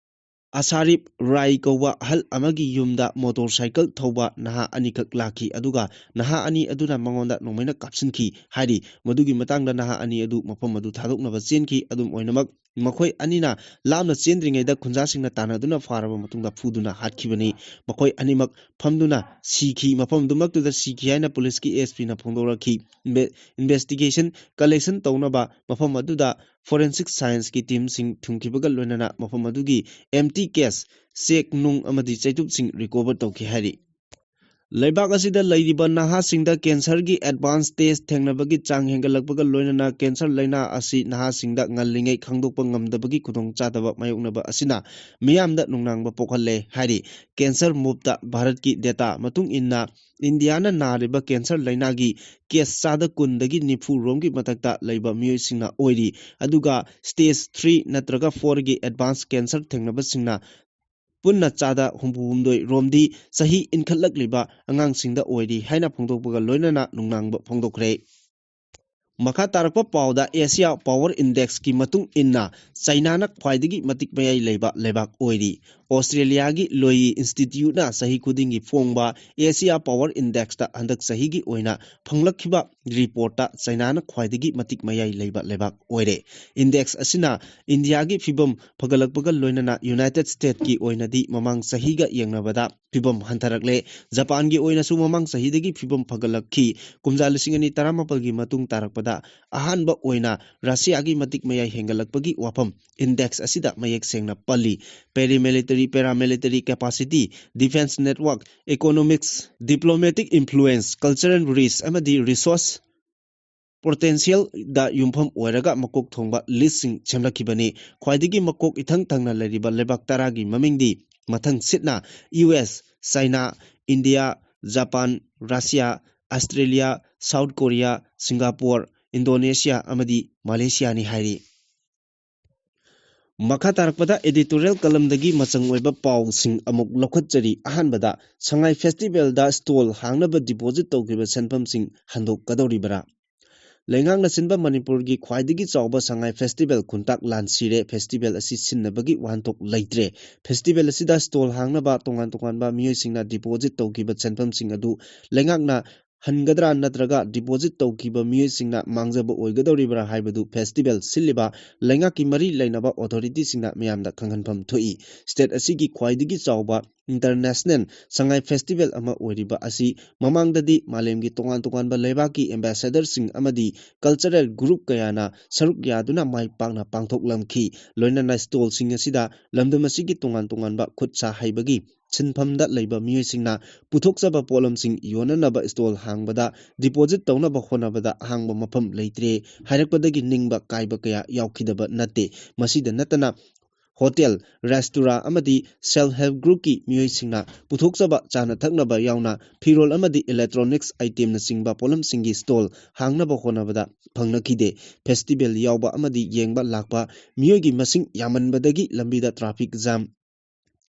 ꯑꯁꯥꯔꯤꯞ ꯔꯥꯏ ꯀꯧꯕ ꯑꯍꯜ ꯑꯃꯒꯤ ꯌꯨꯝꯗ ꯃꯣꯇꯣꯔ ꯁꯥꯏꯀꯜ ꯊꯧꯕ ꯅꯍꯥ ꯑꯅꯤꯈꯛ ꯂꯥꯛꯈꯤ, ꯑꯗꯨꯒ ꯅꯍꯥ ꯑꯅꯤ ꯑꯗꯨꯅ ꯃꯉꯣꯟꯗ ꯅꯣꯡꯃꯩꯅ ꯀꯥꯞꯁꯤꯟꯈꯤ ꯍꯥꯏꯔꯤ꯫ ꯃꯗꯨꯒꯤ ꯃꯇꯥꯡꯗ ꯅꯍꯥ ꯑꯅꯤ ꯑꯗꯨ ꯃꯐꯝ ꯑꯗꯨ ꯊꯥꯗꯣꯛꯅꯕ ꯆꯦꯟꯈꯤ꯫ ꯑꯗꯨꯝ ꯑꯣꯏꯅꯃꯛ, ꯃꯈꯣꯏ ꯑꯅꯤꯅ ꯂꯥꯞꯅ ꯆꯦꯟꯗ꯭ꯔꯤꯉꯩꯗ ꯈꯨꯟꯖꯥꯁꯤꯡꯅ ꯇꯥꯟꯅꯗꯨꯅ ꯐꯥꯔꯕ ꯃꯇꯨꯡꯗ ꯐꯨꯗꯨꯅ ꯍꯥꯠꯈꯤꯕꯅꯤ꯫ ꯃꯈꯣꯏ ꯑꯅꯤꯃꯛ ꯐꯝꯗꯨꯅ ꯁꯤꯈꯤ, ꯃꯐꯝꯗꯨꯃꯛꯇꯨꯗ ꯁꯤꯈꯤ ꯍꯥꯏꯅ ꯄꯨꯂꯤꯁꯀꯤ ꯑꯦꯁ ꯄꯤꯅ ꯐꯣꯡꯗꯣꯔꯛꯈꯤ꯫ ꯏꯟꯚꯦ-, ꯏꯟꯚꯦꯁꯇꯤꯒꯦꯁꯟ ꯀꯂꯦꯛꯁꯟ ꯇꯧꯅꯕ ꯃꯐꯝ ꯑꯗꯨꯗ ꯐꯣꯔꯦꯟꯁꯤꯛ ꯁꯥꯏꯟꯁꯀꯤ ꯇꯤꯝꯁꯤꯡ ꯊꯨꯡꯈꯤꯕꯒ ꯂꯣꯏꯅꯅ ꯃꯐꯝ ꯑꯗꯨꯒꯤ ꯑꯦꯝꯇꯤ ꯀꯦꯁ, ꯆꯦꯛ ꯅꯨꯡ ꯑꯃꯗꯤ ꯆꯩꯇꯨꯞꯁꯤꯡ ꯔꯤꯀꯣꯚꯔ ꯇꯧꯈꯤ ꯍꯥꯏꯔꯤ꯫ ꯂꯩꯕꯥꯛ ꯑꯁꯤꯗ ꯂꯩꯔꯤꯕ ꯅꯍꯥꯁꯤꯡꯗ cancerꯒꯤ advance stage ꯊꯦꯡꯅꯕꯒꯤ ꯆꯥꯡ ꯍꯦꯟꯒꯠꯂꯛꯄꯒ ꯂꯣꯏꯅꯅ cancer ꯂꯩꯅꯥ ꯑꯁꯤ ꯅꯍꯥꯁꯤꯡꯗ ꯉꯜꯂꯤꯉꯩ ꯈꯪꯗꯣꯛꯄ ꯉꯝꯗꯕꯒꯤ ꯈꯨꯗꯣꯡꯆꯥꯗꯕ ꯃꯥꯌꯣꯛꯅꯕ ꯑꯁꯤꯅ ꯃꯤꯌꯥꯝꯗ ꯅꯨꯡꯅꯥꯡꯕ ꯄꯣꯛꯍꯜꯂꯦ ꯍꯥꯏꯔꯤ꯫ Cancer Moveꯇ ꯚꯥꯔꯠꯀꯤ data ꯃꯇꯨꯡ ꯏꯟꯅ ꯏꯟꯗꯤꯌꯥꯅ ꯅꯥꯔꯤꯕ cancer ꯂꯩꯅꯥꯒꯤ case ꯆꯥꯗ ꯀꯨꯟꯗꯒꯤ ꯅꯤꯐꯨ ꯔꯣꯝꯒꯤ ꯃꯊꯛꯇ ꯂꯩꯕ ꯃꯤꯑꯣꯏꯁꯤꯡꯅ ꯑꯣꯏꯔꯤ꯫ ꯑꯗꯨꯒ stage three ꯅꯠꯇ꯭ꯔꯒ fourꯒꯤ advance cancer ꯊꯦꯡꯅꯕꯁꯤꯡꯅ ꯄꯨꯟꯅ ꯆꯥꯗ ꯍꯨꯝꯐꯨ ꯍꯨꯝꯗꯣꯏ ꯔꯣꯝꯗꯤ ꯆꯍꯤ ꯏꯟꯈꯠꯂꯛꯂꯤꯕ ꯑꯉꯥꯡꯁꯤꯡꯗ ꯑꯣꯏꯔꯤ ꯍꯥꯏꯅ ꯐꯣꯡꯗꯣꯛꯄꯒ ꯂꯣꯏꯅꯅ ꯅꯨꯡꯅꯥꯡꯕ ꯐꯣꯡꯗꯣꯛꯈ꯭ꯔꯦ꯫ ꯃꯈꯥ ꯇꯥꯔꯛꯄ ꯄꯥꯎꯗ Asia Power Indexꯀꯤ ꯃꯇꯨꯡ ꯏꯟꯅ ꯆꯩꯅꯥꯅ ꯈ꯭ꯋꯥꯏꯗꯒꯤ ꯃꯇꯤꯛ ꯃꯌꯥꯏ ꯂꯩꯕ ꯂꯩꯕꯥꯛ ꯑꯣꯏꯔꯤ꯫ ꯑꯣꯁꯇ꯭ꯔꯦꯂꯤꯌꯥꯒꯤ Lowy Instituteꯅ ꯆꯍꯤ ꯈꯨꯗꯤꯡꯒꯤ ꯐꯣꯡꯕ Asia Power Indexꯇ ꯍꯟꯗꯛ ꯆꯍꯤꯒꯤ ꯑꯣꯏꯅ ꯐꯪꯂꯛꯈꯤꯕ reportꯇ ꯆꯩꯅꯥꯅ ꯈ꯭ꯋꯥꯏꯗꯒꯤ ꯃꯇꯤꯛ ꯃꯌꯥꯏ ꯂꯩꯕ ꯂꯩꯕꯥꯛ ꯑꯣꯏꯔꯦ꯫ Index ꯑꯁꯤꯅ ꯏꯟꯗꯤꯌꯥꯒꯤ ꯐꯤꯕꯝ ꯐꯒꯠꯂꯛꯄꯒ ꯂꯣꯏꯅꯅ United Statesꯀꯤ ꯑꯣꯏꯅꯗꯤ ꯃꯃꯥꯡ ꯆꯍꯤꯒ ꯌꯦꯡꯅꯕꯗ ꯐꯤꯕꯝ ꯍꯟꯊꯔꯛꯂꯦ꯫ ꯖꯄꯥꯟꯒꯤ ꯑꯣꯏꯅꯁꯨ ꯃꯃꯥꯡ ꯆꯍꯤꯗꯒꯤ ꯐꯤꯕꯝ ꯐꯒꯠꯂꯛꯈꯤ꯫ ꯀꯨꯝꯖꯥ ꯂꯤꯁꯤꯡ ꯑꯅꯤ ꯇꯔꯥꯃꯥꯄꯜꯒꯤ ꯃꯇꯨꯡ ꯇꯥꯔꯛꯄꯗ ꯑꯍꯥꯟꯕ ꯑꯣꯏꯅ ꯔꯁꯤꯌꯥꯒꯤ ꯃꯇꯤꯛ ꯃꯌꯥꯏ ꯍꯦꯟꯒꯠꯂꯛꯄꯒꯤ ꯋꯥꯐꯝ index ꯑꯁꯤꯗ ꯃꯌꯦꯛ ꯁꯦꯡꯅ ꯄꯜꯂꯤ꯫ Paramilitary, paramilitary capacity, defense network, economics, diplomatic influence, cultural reach ꯑꯃꯗꯤ resource potentialꯗ ꯌꯨꯝꯐꯝ ꯑꯣꯏꯔꯒ ꯃꯀꯣꯛ ꯊꯣꯡꯕ listꯁꯤꯡ ꯁꯦꯝꯂꯛꯈꯤꯕꯅꯤ꯫ ꯈ꯭ꯋꯥꯏꯗꯒꯤ ꯃꯀꯣꯛ ꯏꯊꯪ ꯊꯪꯅ ꯂꯩꯔꯤꯕ ꯂꯩꯕꯥꯛ ꯇꯔꯥꯒꯤ ꯃꯃꯤꯡꯗꯤ ꯃꯊꯪ ꯁꯤꯠꯅ U S, China, India, Japan, Russia, Australia, South Korea, Singapore, Indonesia ꯑꯃꯗꯤ Malaysiaꯅꯤ ꯍꯥꯏꯔꯤ꯫ ꯃꯈꯥ ꯇꯥꯔꯛꯄꯗ editorial columnꯗꯒꯤ ꯃꯆꯪ ꯑꯣꯏꯕ ꯄꯥꯎꯁꯤꯡ ꯑꯃꯨꯛ ꯂꯧꯈꯠꯆꯔꯤ꯫ ꯑꯍꯥꯟꯕꯗ, ꯁꯉꯥꯏ festivalꯗ stall ꯍꯥꯡꯅꯕ deposit ꯇꯧꯈꯤꯕ ꯁꯦꯟꯐꯝꯁꯤꯡ ꯍꯟꯗꯣꯛꯀꯗꯧꯔꯤꯕꯔꯥ? ꯂꯩꯉꯥꯛꯅ ꯁꯤꯟꯕ ꯃꯅꯤꯄꯨꯔꯒꯤ ꯈ꯭ꯋꯥꯏꯗꯒꯤ ꯆꯥꯎꯕ ꯁꯉꯥꯏ festival ꯈꯨꯟꯇꯥꯛ ꯂꯥꯟꯁꯤꯔꯦ꯫ Festival ꯑꯁꯤ ꯁꯤꯟꯅꯕꯒꯤ ꯋꯥꯍꯟꯊꯣꯛ ꯂꯩꯇ꯭ꯔꯦ꯫ Festival ꯑꯁꯤꯗ stall ꯍꯥꯡꯅꯕ ꯇꯣꯉꯥꯟ ꯇꯣꯉꯥꯟꯕ ꯃꯤꯑꯣꯏꯁꯤꯡꯅ deposit ꯇꯧꯈꯤꯕ ꯁꯦꯟꯐꯝꯁꯤꯡ ꯑꯗꯨ ꯂꯩꯉꯥꯛꯅ ꯍꯟꯒꯗ꯭ꯔꯥ ꯅꯠꯇ꯭ꯔꯒ deposit ꯇꯧꯈꯤꯕ ꯃꯤꯑꯣꯏꯁꯤꯡꯅ ꯃꯥꯡꯖꯕ ꯑꯣꯏꯒꯗꯧꯔꯤꯕ꯭ꯔꯥ ꯍꯥꯏꯕꯗꯨ festival ꯁꯤꯜꯂꯤꯕ ꯂꯩꯉꯥꯛꯀꯤ ꯃꯔꯤ ꯂꯩꯅꯕ authorityꯁꯤꯡꯅ ꯃꯤꯌꯥꯝꯗ ꯈꯪꯍꯟꯐꯝ ꯊꯣꯛꯏ꯫ State ꯑꯁꯤꯒꯤ ꯈ꯭ꯋꯥꯏꯗꯒꯤ ꯆꯥꯎꯕ international ꯁꯉꯥꯏ festival ꯑꯃ ꯑꯣꯏꯔꯤꯕ ꯑꯁꯤ ꯃꯃꯥꯡꯗꯗꯤ ꯃꯥꯂꯦꯝꯒꯤ ꯇꯣꯉꯥꯟ ꯇꯣꯉꯥꯟꯕ ꯂꯩꯕꯥꯛꯀꯤ ambassadorꯁꯤꯡ ꯑꯃꯗꯤ cultural group ꯀꯌꯥꯅ ꯁꯔꯨꯛ ꯌꯥꯗꯨꯅ ꯃꯥꯏ ꯄꯥꯛꯅ ꯄꯥꯡꯊꯣꯛꯂꯝꯈꯤ꯫ ꯂꯣꯏꯅꯅ stallꯁꯤꯡ ꯑꯁꯤꯗ ꯂꯝꯗꯝ ꯑꯁꯤꯒꯤ ꯇꯣꯉꯥꯟ ꯇꯣꯉꯥꯟꯕ ꯈꯨꯠ ꯁꯥ ꯍꯩꯕꯒꯤ ꯁꯤꯟꯐꯝꯗ ꯂꯩꯕ ꯃꯤꯑꯣꯏꯁꯤꯡꯅ ꯄꯨꯊꯣꯛꯆꯕ ꯄꯣꯠꯂꯝꯁꯤꯡ ꯌꯣꯟꯅꯅꯕ stall ꯍꯥꯡꯕꯗ deposit ꯇꯧꯅꯕ ꯍꯣꯠꯅꯕꯗ ꯑꯍꯥꯡꯕ ꯃꯐꯝ ꯂꯩꯇ꯭ꯔꯦ ꯍꯥꯏꯔꯛꯄꯗꯒꯤ ꯅꯤꯡꯕ ꯀꯥꯏꯕ ꯀꯌꯥ ꯌꯥꯎꯈꯤꯗꯕ ꯅꯠꯇꯦ꯫ ꯃꯁꯤꯗ ꯅꯠꯇꯅ hotel, restaurant ꯑꯃꯗꯤ self help groupꯀꯤ ꯃꯤꯑꯣꯏꯁꯤꯡꯅ ꯄꯨꯊꯣꯛꯆꯕ ꯆꯥꯅ ꯊꯛꯅꯕ ꯌꯥꯎꯅ ꯐꯤꯔꯣꯜ ꯑꯃꯗꯤ electronics itemꯅꯆꯤꯡꯕ ꯄꯣꯠꯂꯝꯁꯤꯡꯒꯤ stall ꯍꯥꯡꯅꯕ ꯍꯣꯠꯅꯕꯗ ꯐꯪꯅꯈꯤꯗꯦ꯫ Festival ꯌꯥꯎꯕ ꯑꯃꯗꯤ ꯌꯦꯡꯕ ꯂꯥꯛꯄ ꯃꯤꯑꯣꯏꯒꯤ ꯃꯁꯤꯡ ꯌꯥꯝꯃꯟꯕꯗꯒꯤ ꯂꯝꯕꯤꯗ traffic jam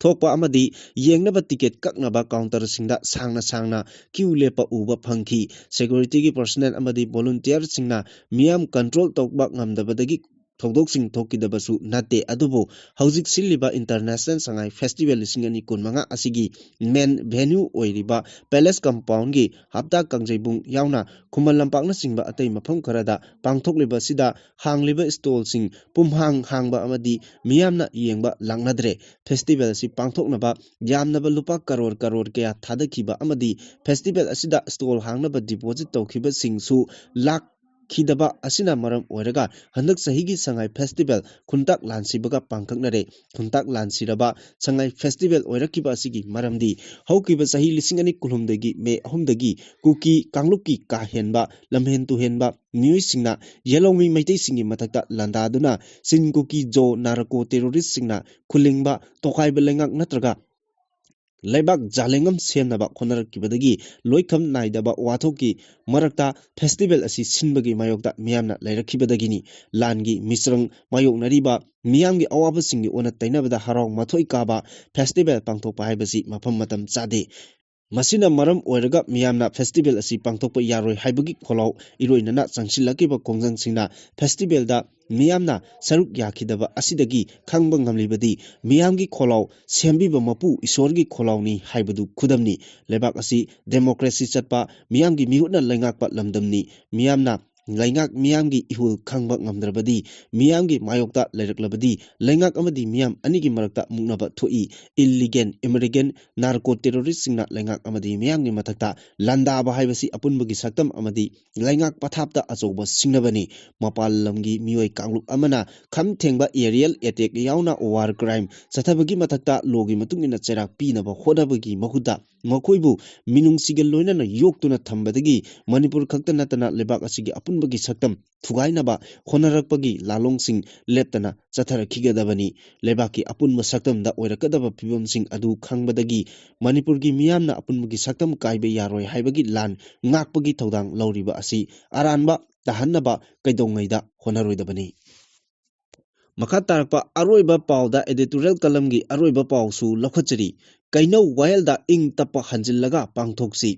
ꯊꯣꯛꯄ ꯑꯃꯗꯤ ꯌꯦꯡꯅꯕ ticket ꯀꯛꯅꯕ counterꯁꯤꯡꯗ ꯁꯥꯡꯅ ꯁꯥꯡꯅ queue ꯂꯦꯞꯄ ꯎꯕ ꯐꯪꯈꯤ꯫ Securityꯒꯤ personnel ꯑꯃꯗꯤ volunteerꯁꯤꯡꯅ ꯃꯤꯌꯥꯝ control ꯇꯧꯕ ꯉꯝꯗꯕꯗꯒꯤ ꯊꯧꯗꯣꯛꯁꯤꯡ ꯊꯣꯛꯈꯤꯗꯕꯁꯨ ꯅꯠꯇꯦ꯫ ꯑꯗꯨꯕꯨ ꯍꯧꯖꯤꯛ ꯁꯤꯜꯂꯤꯕ International Sangai Festival ꯂꯤꯁꯤꯡ ꯑꯅꯤ ꯀꯨꯟꯃꯉꯥ ꯑꯁꯤꯒꯤ main venue ꯑꯣꯏꯔꯤꯕ Palace Compoundꯒꯤ ꯍꯞꯇꯥ ꯀꯥꯡꯖꯩꯕꯨꯡ ꯌꯥꯎꯅ ꯈꯨꯃꯟ ꯂꯝꯄꯥꯛꯅꯆꯤꯡꯕ ꯑꯇꯩ ꯃꯐꯝ ꯈꯔꯗ ꯄꯥꯡꯊꯣꯛꯂꯤꯕ ꯑꯁꯤꯗ ꯍꯥꯡꯂꯤꯕ stallꯁꯤꯡ ꯄꯨꯝꯍꯥꯡ ꯍꯥꯡꯕ ꯑꯃꯗꯤ ꯃꯤꯌꯥꯝꯅ ꯌꯦꯡꯕ ꯂꯥꯛꯅꯗ꯭ꯔꯦ꯫ Festival ꯑꯁꯤ ꯄꯥꯡꯊꯣꯛꯅꯕ ꯌꯥꯝꯅꯕ ꯂꯨꯄꯥ ꯀꯔꯣꯔ ꯀꯔꯣꯔ ꯀꯌꯥ ꯊꯥꯗꯈꯤꯕ ꯑꯃꯗꯤ festival ꯑꯁꯤꯗ stall ꯍꯥꯡꯅꯕ deposit ꯇꯧꯈꯤꯕꯁꯤꯡꯁꯨ ꯂꯥꯛꯈꯤꯗꯕ ꯑꯁꯤꯅ ꯃꯔꯝ ꯑꯣꯏꯔꯒ ꯍꯟꯗꯛ ꯆꯍꯤꯒꯤ ꯁꯉꯥꯏ festival ꯈꯨꯟꯇꯥꯛ ꯂꯥꯟꯁꯤꯕꯒ ꯄꯥꯡꯊꯣꯛꯅꯔꯦ꯫ ꯈꯨꯟꯇꯥꯛ ꯂꯥꯟꯁꯤꯔꯕ ꯁꯉꯥꯏ festival ꯑꯣꯏꯔꯛꯈꯤꯕ ꯑꯁꯤꯒꯤ ꯃꯔꯝꯗꯤ ꯍꯧꯈꯤꯕ ꯆꯍꯤ ꯂꯤꯁꯤꯡ ꯑꯅꯤ ꯀꯨꯟꯍꯨꯝꯗꯣꯏꯒꯤ May ꯑꯍꯨꯝꯗꯒꯤ ꯀꯨꯀꯤ ꯀꯥꯡꯂꯨꯞꯀꯤ ꯀꯥ ꯍꯦꯟꯕ ꯂꯝꯍꯦꯟ ꯇꯨꯍꯦꯟꯕ ꯃꯤꯑꯣꯏꯁꯤꯡꯅ ꯌꯦꯂꯧꯃꯤ ꯃꯩꯇꯩꯁꯤꯡꯒꯤ ꯃꯊꯛꯇ ꯂꯥꯟꯗꯥꯗꯨꯅ ꯆꯤꯟ ꯀꯨꯀꯤ ꯖꯣ narco terroristꯁꯤꯡꯅ ꯈꯨꯂꯤꯡꯕ ꯇꯣꯈꯥꯏꯕ ꯂꯩꯉꯥꯛ ꯅꯠꯇ꯭ꯔꯒ ꯂꯩꯕꯥꯛ ꯖꯥꯂꯦꯡꯉꯝ ꯁꯦꯝꯅꯕ ꯍꯣꯠꯅꯔꯛꯈꯤꯕꯗꯒꯤ ꯂꯣꯏꯈꯝ ꯅꯥꯏꯗꯕ ꯋꯥꯊꯣꯛꯀꯤ ꯃꯔꯛꯇ festival ꯑꯁꯤ ꯁꯤꯟꯕꯒꯤ ꯃꯥꯌꯣꯛꯇ ꯃꯤꯌꯥꯝꯅ ꯂꯩꯔꯛꯈꯤꯕꯗꯒꯤꯅꯤ꯫ ꯂꯥꯟꯒꯤ ꯃꯤꯆꯪ ꯃꯥꯌꯣꯛꯅꯔꯤꯕ ꯃꯤꯌꯥꯝꯒꯤ ꯑꯋꯥꯕꯁꯤꯡꯒꯤ ꯑꯣꯟꯅ ꯇꯩꯅꯕꯗ ꯍꯔꯥꯎ ꯃꯊꯣꯏ ꯀꯥꯕ festival ꯄꯥꯡꯊꯣꯛꯄ ꯍꯥꯏꯕꯁꯤ ꯃꯐꯝ ꯃꯇꯝ ꯆꯥꯗꯦ꯫ ꯃꯁꯤꯅ ꯃꯔꯝ ꯑꯣꯏꯔꯒ ꯃꯤꯌꯥꯝꯅ festival ꯑꯁꯤ ꯄꯥꯡꯊꯣꯛꯄ ꯌꯥꯔꯣꯏ ꯍꯥꯏꯕꯒꯤ ꯈꯣꯜꯂꯥꯎ ꯏꯔꯣꯏꯅꯅ ꯆꯪꯁꯤꯜꯂꯛꯈꯤꯕ ꯈꯣꯡꯖꯪꯁꯤꯡꯅ festivalꯗ ꯃꯤꯌꯥꯝꯅ ꯁꯔꯨꯛ ꯌꯥꯈꯤꯗꯕ ꯑꯁꯤꯗꯒꯤ ꯈꯪꯕ ꯉꯝꯂꯤꯕꯗꯤ ꯃꯤꯌꯥꯝꯒꯤ ꯈꯣꯜꯂꯥꯎ ꯁꯦꯝꯕꯤꯕ ꯃꯄꯨ ꯏꯁꯣꯔꯒꯤ ꯈꯣꯜꯂꯥꯎꯅꯤ ꯍꯥꯏꯕꯗꯨ ꯈꯨꯗꯝꯅꯤ꯫ ꯂꯩꯕꯥꯛ ꯑꯁꯤ democracy ꯆꯠꯄ, ꯃꯤꯌꯥꯝꯒꯤ ꯃꯤꯍꯨꯠꯅ ꯂꯩꯉꯥꯛꯄ ꯂꯝꯗꯝꯅꯤ꯫ ꯃꯤꯌꯥꯝꯅ ꯂꯩꯉꯥꯛ ꯃꯤꯌꯥꯝꯒꯤ ꯏꯍꯨꯜ ꯈꯪꯕ ꯉꯝꯗ꯭ꯔꯕꯗꯤ, ꯃꯤꯌꯥꯝꯒꯤ ꯃꯥꯌꯣꯛꯇ ꯂꯩꯔꯛꯂꯕꯗꯤ, ꯂꯩꯉꯥꯛ ꯑꯃꯗꯤ ꯃꯤꯌꯥꯝ ꯑꯅꯤꯒꯤ ꯃꯔꯛꯇ ꯃꯨꯛꯅꯕ ꯊꯣꯛꯏ꯫ Illegal immigrant, narco terroristꯁꯤꯡꯅ ꯂꯩꯉꯥꯛ ꯑꯃꯗꯤ ꯃꯤꯌꯥꯝꯒꯤ ꯃꯊꯛꯇ ꯂꯥꯟꯗꯥꯕ ꯍꯥꯏꯕꯁꯤ ꯑꯄꯨꯟꯕꯒꯤ ꯁꯛꯇꯝ ꯑꯃꯗꯤ ꯂꯩꯉꯥꯛ ꯄꯊꯥꯞꯇ ꯑꯆꯧꯕ ꯁꯤꯡꯅꯕꯅꯤ꯫ ꯃꯄꯥꯟ ꯂꯝꯒꯤ ꯃꯤꯑꯣꯏ ꯀꯥꯡꯂꯨꯞ ꯑꯃꯅ ꯈꯝ ꯊꯦꯡꯕ aerial attack ꯌꯥꯎꯅ war crime ꯆꯠꯊꯕꯒꯤ ꯃꯊꯛꯇ lawꯒꯤ ꯃꯇꯨꯡ ꯏꯟꯅ ꯆꯩꯔꯥꯛ ꯄꯤꯅꯕ ꯍꯣꯠꯅꯕꯒꯤ ꯃꯍꯨꯠꯇ, ꯃꯈꯣꯏꯕꯨ ꯃꯤꯅꯨꯡꯁꯤꯒ ꯂꯣꯏꯅꯅ ꯌꯣꯛꯇꯨꯅ ꯊꯝꯕꯗꯒꯤ ꯃꯅꯤꯄꯨꯔ ꯈꯛꯇ ꯅꯠꯇꯅ ꯂꯩꯕꯥꯛ ꯑꯁꯤꯒꯤ ꯑꯄꯨꯟꯕꯒꯤ ꯁꯛꯇꯝ ꯊꯨꯒꯥꯏꯅꯕ ꯍꯣꯠꯅꯔꯛꯄꯒꯤ ꯂꯥꯂꯣꯡꯁꯤꯡ ꯂꯦꯞꯇꯅ ꯆꯠꯊꯔꯛꯈꯤꯒꯗꯕꯅꯤ꯫ ꯂꯩꯕꯥꯛꯀꯤ ꯑꯄꯨꯟꯕ ꯁꯛꯇꯝꯗ ꯑꯣꯏꯔꯛꯀꯗꯕ ꯐꯤꯕꯝꯁꯤꯡ ꯑꯗꯨ ꯈꯪꯕꯗꯒꯤ ꯃꯅꯤꯄꯨꯔꯒꯤ ꯃꯤꯌꯥꯝꯅ ꯑꯄꯨꯟꯕꯒꯤ ꯁꯛꯇꯝ ꯀꯥꯏꯕ ꯌꯥꯔꯣꯏ ꯍꯥꯏꯕꯒꯤ ꯂꯥꯟ ꯉꯥꯛꯄꯒꯤ ꯊꯧꯗꯥꯡ ꯂꯧꯔꯤꯕ ꯑꯁꯤ ꯑꯔꯥꯟꯕ ꯇꯥꯍꯟꯅꯕ ꯀꯩꯗꯧꯉꯩꯗ ꯍꯣꯠꯅꯔꯣꯏꯗꯕꯅꯤ꯫ ꯃꯈꯥ ꯇꯥꯔꯛꯄ ꯑꯔꯣꯏꯕ ꯄꯥꯎꯗ editorial columnꯒꯤ ꯑꯔꯣꯏꯕ ꯄꯥꯎꯁꯨ ꯂꯧꯈꯠꯆꯔꯤ꯫ ꯀꯩꯅꯧ ꯋꯥꯌꯦꯜꯗ ꯏꯪ ꯇꯞꯄ ꯍꯟꯖꯤꯜꯂꯒ ꯄꯥꯡꯊꯣꯛꯁꯤ꯫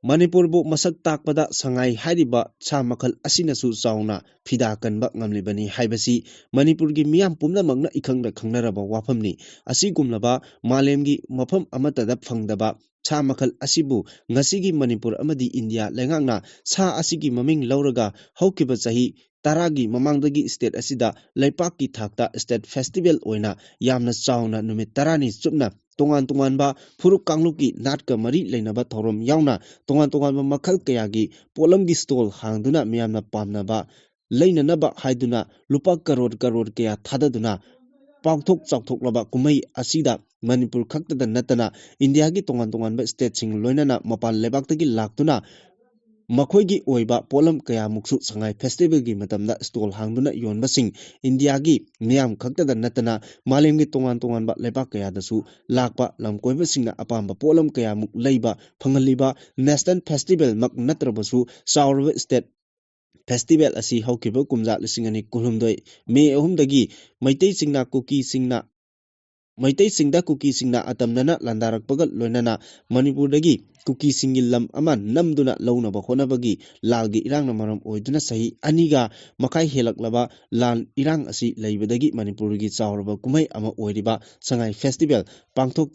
ꯃꯅꯤꯄꯨꯔꯕꯨ ꯃꯁꯛ ꯇꯥꯛꯄꯗ ꯁꯉꯥꯏ ꯍꯥꯏꯔꯤꯕ ꯁꯥ ꯃꯈꯜ ꯑꯁꯤꯅꯁꯨ ꯆꯥꯎꯅ ꯐꯤꯗꯥ ꯀꯟꯕ ꯉꯝꯂꯤꯕꯅꯤ ꯍꯥꯏꯕꯁꯤ ꯃꯅꯤꯄꯨꯔꯒꯤ ꯃꯤꯌꯥꯝ ꯄꯨꯝꯅꯃꯛꯅ ꯏꯈꯪꯗ ꯈꯪꯅꯔꯕ ꯋꯥꯐꯝꯅꯤ꯫ ꯑꯁꯤꯒꯨꯝꯂꯕ ꯃꯥꯂꯦꯝꯒꯤ ꯃꯐꯝ ꯑꯃꯠꯇꯗ ꯐꯪꯗꯕ ꯁꯥ ꯃꯈꯜ ꯑꯁꯤꯕꯨ ꯉꯁꯤꯒꯤ ꯃꯅꯤꯄꯨꯔ ꯑꯃꯗꯤ ꯏꯟꯗꯤꯌꯥ ꯂꯩꯉꯥꯛꯅ ꯁꯥ ꯑꯁꯤꯒꯤ ꯃꯃꯤꯡ ꯂꯧꯔꯒ ꯍꯧꯈꯤꯕ ꯆꯍꯤ ꯇꯔꯥꯒꯤ ꯃꯃꯥꯡꯗꯒꯤ state ꯑꯁꯤꯗ ꯂꯩꯄꯥꯛꯀꯤ ꯊꯥꯛꯇ state festival ꯑꯣꯏꯅ ꯌꯥꯝꯅ ꯆꯥꯎꯅ ꯅꯨꯃꯤꯠ ꯇꯔꯥꯅꯤ ꯆꯨꯞꯅ ꯇꯣꯉꯥꯟ ꯇꯣꯉꯥꯟꯕ ꯐꯨꯔꯨꯞ ꯀꯥꯡꯂꯨꯞꯀꯤ ꯅꯥꯠꯀ ꯃꯔꯤ ꯂꯩꯅꯕ ꯊꯧꯔꯝ ꯌꯥꯎꯅ ꯇꯣꯉꯥꯟ ꯇꯣꯉꯥꯟꯕ ꯃꯈꯜ ꯀꯌꯥꯒꯤ ꯄꯣꯠꯂꯝꯒꯤ stall ꯍꯥꯡꯗꯨꯅ ꯃꯤꯌꯥꯝꯅ ꯄꯥꯝꯅꯕ ꯂꯩꯅꯅꯕ ꯍꯥꯏꯗꯨꯅ ꯂꯨꯄꯥ ꯀꯔꯣꯔ ꯀꯔꯣꯔ ꯀꯌꯥ ꯊꯥꯗꯗꯨꯅ ꯄꯥꯛꯊꯣꯛ ꯆꯥꯎꯊꯣꯛꯂꯕ ꯀꯨꯝꯍꯩ ꯑꯁꯤꯗ ꯃꯅꯤꯄꯨꯔ ꯈꯛꯇꯗ ꯅꯠꯇꯅ ꯏꯟꯗꯤꯌꯥꯒꯤ ꯇꯣꯉꯥꯟ ꯇꯣꯉꯥꯟꯕ stateꯁꯤꯡ ꯂꯣꯏꯅꯅ ꯃꯄꯥꯟ ꯂꯩꯕꯥꯛꯇꯒꯤ ꯂꯥꯛꯇꯨꯅ ꯃꯈꯣꯏꯒꯤ ꯑꯣꯏꯕ ꯄꯣꯠꯂꯝ ꯀꯌꯥꯃꯨꯛꯁꯨ ꯁꯉꯥꯏ festivalꯒꯤ ꯃꯇꯝꯗ stall ꯍꯥꯡꯗꯨꯅ ꯌꯣꯟꯕꯁꯤꯡ ꯏꯟꯗꯤꯌꯥꯒꯤ ꯃꯤꯌꯥꯝ ꯈꯛꯇꯗ ꯅꯠꯇꯅ ꯃꯥꯂꯦꯝꯒꯤ ꯇꯣꯉꯥꯟ ꯇꯣꯉꯥꯟꯕ ꯂꯩꯕꯥꯛ ꯀꯌꯥꯗꯁꯨ ꯂꯥꯛꯄ ꯂꯝꯀꯣꯏꯕꯁꯤꯡꯅ ꯑꯄꯥꯝꯕ ꯄꯣꯠꯂꯝ ꯀꯌꯥꯃꯨꯛ ꯂꯩꯕ ꯐꯪꯍꯜꯂꯤꯕ national festivalꯃꯛ ꯅꯠꯇ꯭ꯔꯕꯁꯨ ꯆꯥꯎꯔꯕ state festival ꯑꯁꯤ ꯍꯧꯈꯤꯕ ꯀꯨꯝꯖꯥ ꯂꯤꯁꯤꯡ ꯑꯅꯤ ꯀꯨꯟꯍꯨꯝꯗꯣꯏ ꯃꯦ ꯑꯍꯨꯝꯗꯒꯤ ꯃꯩꯇꯩꯁꯤꯡꯅ ꯀꯨꯀꯤꯁꯤꯡꯅ ꯃꯩꯇꯩꯁꯤꯡꯗ ꯀꯨꯀꯤꯁꯤꯡꯅ ꯑꯇꯝꯅꯅ ꯂꯥꯟꯗꯥꯔꯛꯄꯒ ꯂꯣꯏꯅꯅ ꯃꯅꯤꯄꯨꯔꯗꯒꯤ ꯀꯨꯀꯤꯁꯤꯡꯒꯤ ꯂꯝ ꯑꯃ ꯅꯝꯗꯨꯅ ꯂꯧꯅꯕ ꯍꯣꯠꯅꯕꯒꯤ ꯂꯥꯜꯒꯤ ꯏꯔꯥꯡꯅ ꯃꯔꯝ ꯑꯣꯏꯗꯨꯅ ꯆꯍꯤ ꯑꯅꯤꯒ ꯃꯈꯥꯏ ꯍꯦꯜꯂꯛꯂꯕ ꯂꯥꯟ ꯏꯔꯥꯡ ꯑꯁꯤ ꯂꯩꯕꯗꯒꯤ ꯃꯅꯤꯄꯨꯔꯒꯤ ꯆꯥꯎꯔꯕ ꯀꯨꯝꯍꯩ ꯑꯃ ꯑꯣꯏꯔꯤꯕ ꯁꯉꯥꯏ festival ꯄꯥꯡꯊꯣꯛ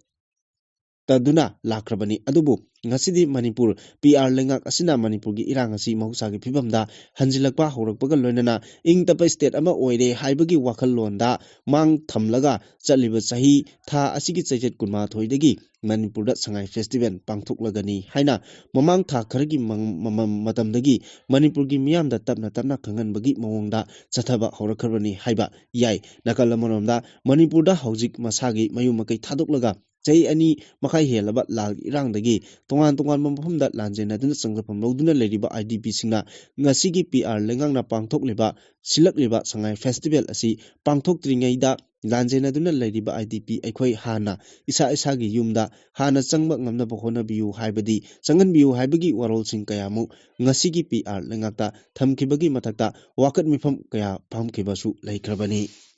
ꯇꯗꯨꯅ ꯂꯥꯛꯈ꯭ꯔꯕꯅꯤ꯫ ꯑꯗꯨꯕꯨ ꯉꯁꯤꯗꯤ ꯃꯅꯤꯄꯨꯔ ꯄꯤ ꯑꯥꯔ ꯂꯩꯉꯥꯛ ꯑꯁꯤꯅ ꯃꯅꯤꯄꯨꯔꯒꯤ ꯏꯔꯥꯡ ꯑꯁꯤ ꯃꯍꯧꯁꯥꯒꯤ ꯐꯤꯕꯝꯗ ꯍꯟꯖꯤꯜꯂꯛꯄ ꯍꯧꯔꯛꯄꯒ ꯂꯣꯏꯅꯅ ꯏꯪ ꯇꯞꯄ state ꯑꯃ ꯑꯣꯏꯔꯦ ꯍꯥꯏꯕꯒꯤ ꯋꯥꯈꯜꯂꯣꯟꯗ ꯃꯥꯡ ꯊꯝꯂꯒ ꯆꯠꯂꯤꯕ ꯆꯍꯤ ꯊꯥ ꯑꯁꯤꯒꯤ ꯆꯩꯆꯠ ꯀꯨꯟꯃꯥꯊꯣꯏꯗꯒꯤ ꯃꯅꯤꯄꯨꯔꯗ ꯁꯉꯥꯏ festival ꯄꯥꯡꯊꯣꯛꯂꯒꯅꯤ ꯍꯥꯏꯅ ꯃꯃꯥꯡ ꯊꯥ ꯈꯔꯒꯤ ꯃꯪ-, ꯃꯃꯝ-, ꯃꯇꯝꯗꯒꯤ ꯃꯅꯤꯄꯨꯔꯒꯤ ꯃꯤꯌꯥꯝꯗ ꯇꯞꯅ ꯇꯞꯅ ꯈꯪꯍꯟꯕꯒꯤ ꯃꯑꯣꯡꯗ ꯆꯠꯊꯕ ꯍꯧꯔꯛꯈ꯭ꯔꯕꯅꯤ ꯍꯥꯏꯕ ꯌꯥꯏ꯫ ꯅꯥꯀꯜ ꯑꯃꯔꯣꯝꯗ ꯃꯅꯤꯄꯨꯔꯗ ꯍꯧꯖꯤꯛ ꯃꯁꯥꯒꯤ ꯃꯌꯨꯝ ꯃꯀꯩ ꯊꯥꯗꯣꯛꯂꯒ ꯆꯍꯤ ꯑꯅꯤ ꯃꯈꯥꯏ ꯍꯦꯜꯂꯕ ꯂꯥꯜ ꯏꯔꯥꯡꯗꯒꯤ ꯇꯣꯉꯥꯟ ꯇꯣꯉꯥꯟꯕ ꯃꯐꯝꯗ ꯂꯥꯟꯖꯦꯟꯅꯗꯨꯅ ꯆꯪꯖꯐꯝ ꯂꯧꯗꯨꯅ ꯂꯩꯔꯤꯕ ꯑꯥꯏ ꯗꯤ ꯄꯤꯁꯤꯡꯅ ꯉꯁꯤꯒꯤ ꯄꯤ ꯑꯥꯔ ꯂꯩꯉꯥꯛꯅ ꯄꯥꯡꯊꯣꯛꯂꯤꯕ, ꯁꯤꯜꯂꯛꯂꯤꯕ ꯁꯉꯥꯏ festival ꯑꯁꯤ ꯄꯥꯡꯊꯣꯛꯇ꯭ꯔꯤꯉꯩꯗ ꯂꯥꯟꯖꯦꯟꯅꯗꯨꯅ ꯂꯩꯔꯤꯕ ꯑꯥꯏ ꯗꯤ ꯄꯤ ꯑꯩꯈꯣꯏ ꯍꯥꯟꯅ ꯏꯁꯥ ꯏꯁꯥꯒꯤ ꯌꯨꯝꯗ ꯍꯥꯟꯅ ꯆꯪꯕ ꯉꯝꯅꯕ ꯍꯣꯠꯅꯕꯤꯌꯨ ꯍꯥꯏꯕꯗꯤ, ꯆꯪꯍꯟꯕꯤꯌꯨ ꯍꯥꯏꯕꯒꯤ ꯋꯥꯔꯣꯜꯁꯤꯡ ꯀꯌꯥꯃꯨꯛ ꯉꯁꯤꯒꯤ ꯄꯤ ꯑꯥꯔ ꯂꯩꯉꯥꯛꯇ ꯊꯝꯈꯤꯕꯒꯤ ꯃꯊꯛꯇ ꯋꯥꯀꯠ ꯃꯤꯐꯝ ꯀꯌꯥ ꯐꯝꯈꯤꯕꯁꯨ ꯂꯩꯈ꯭ꯔꯕꯅꯤ꯫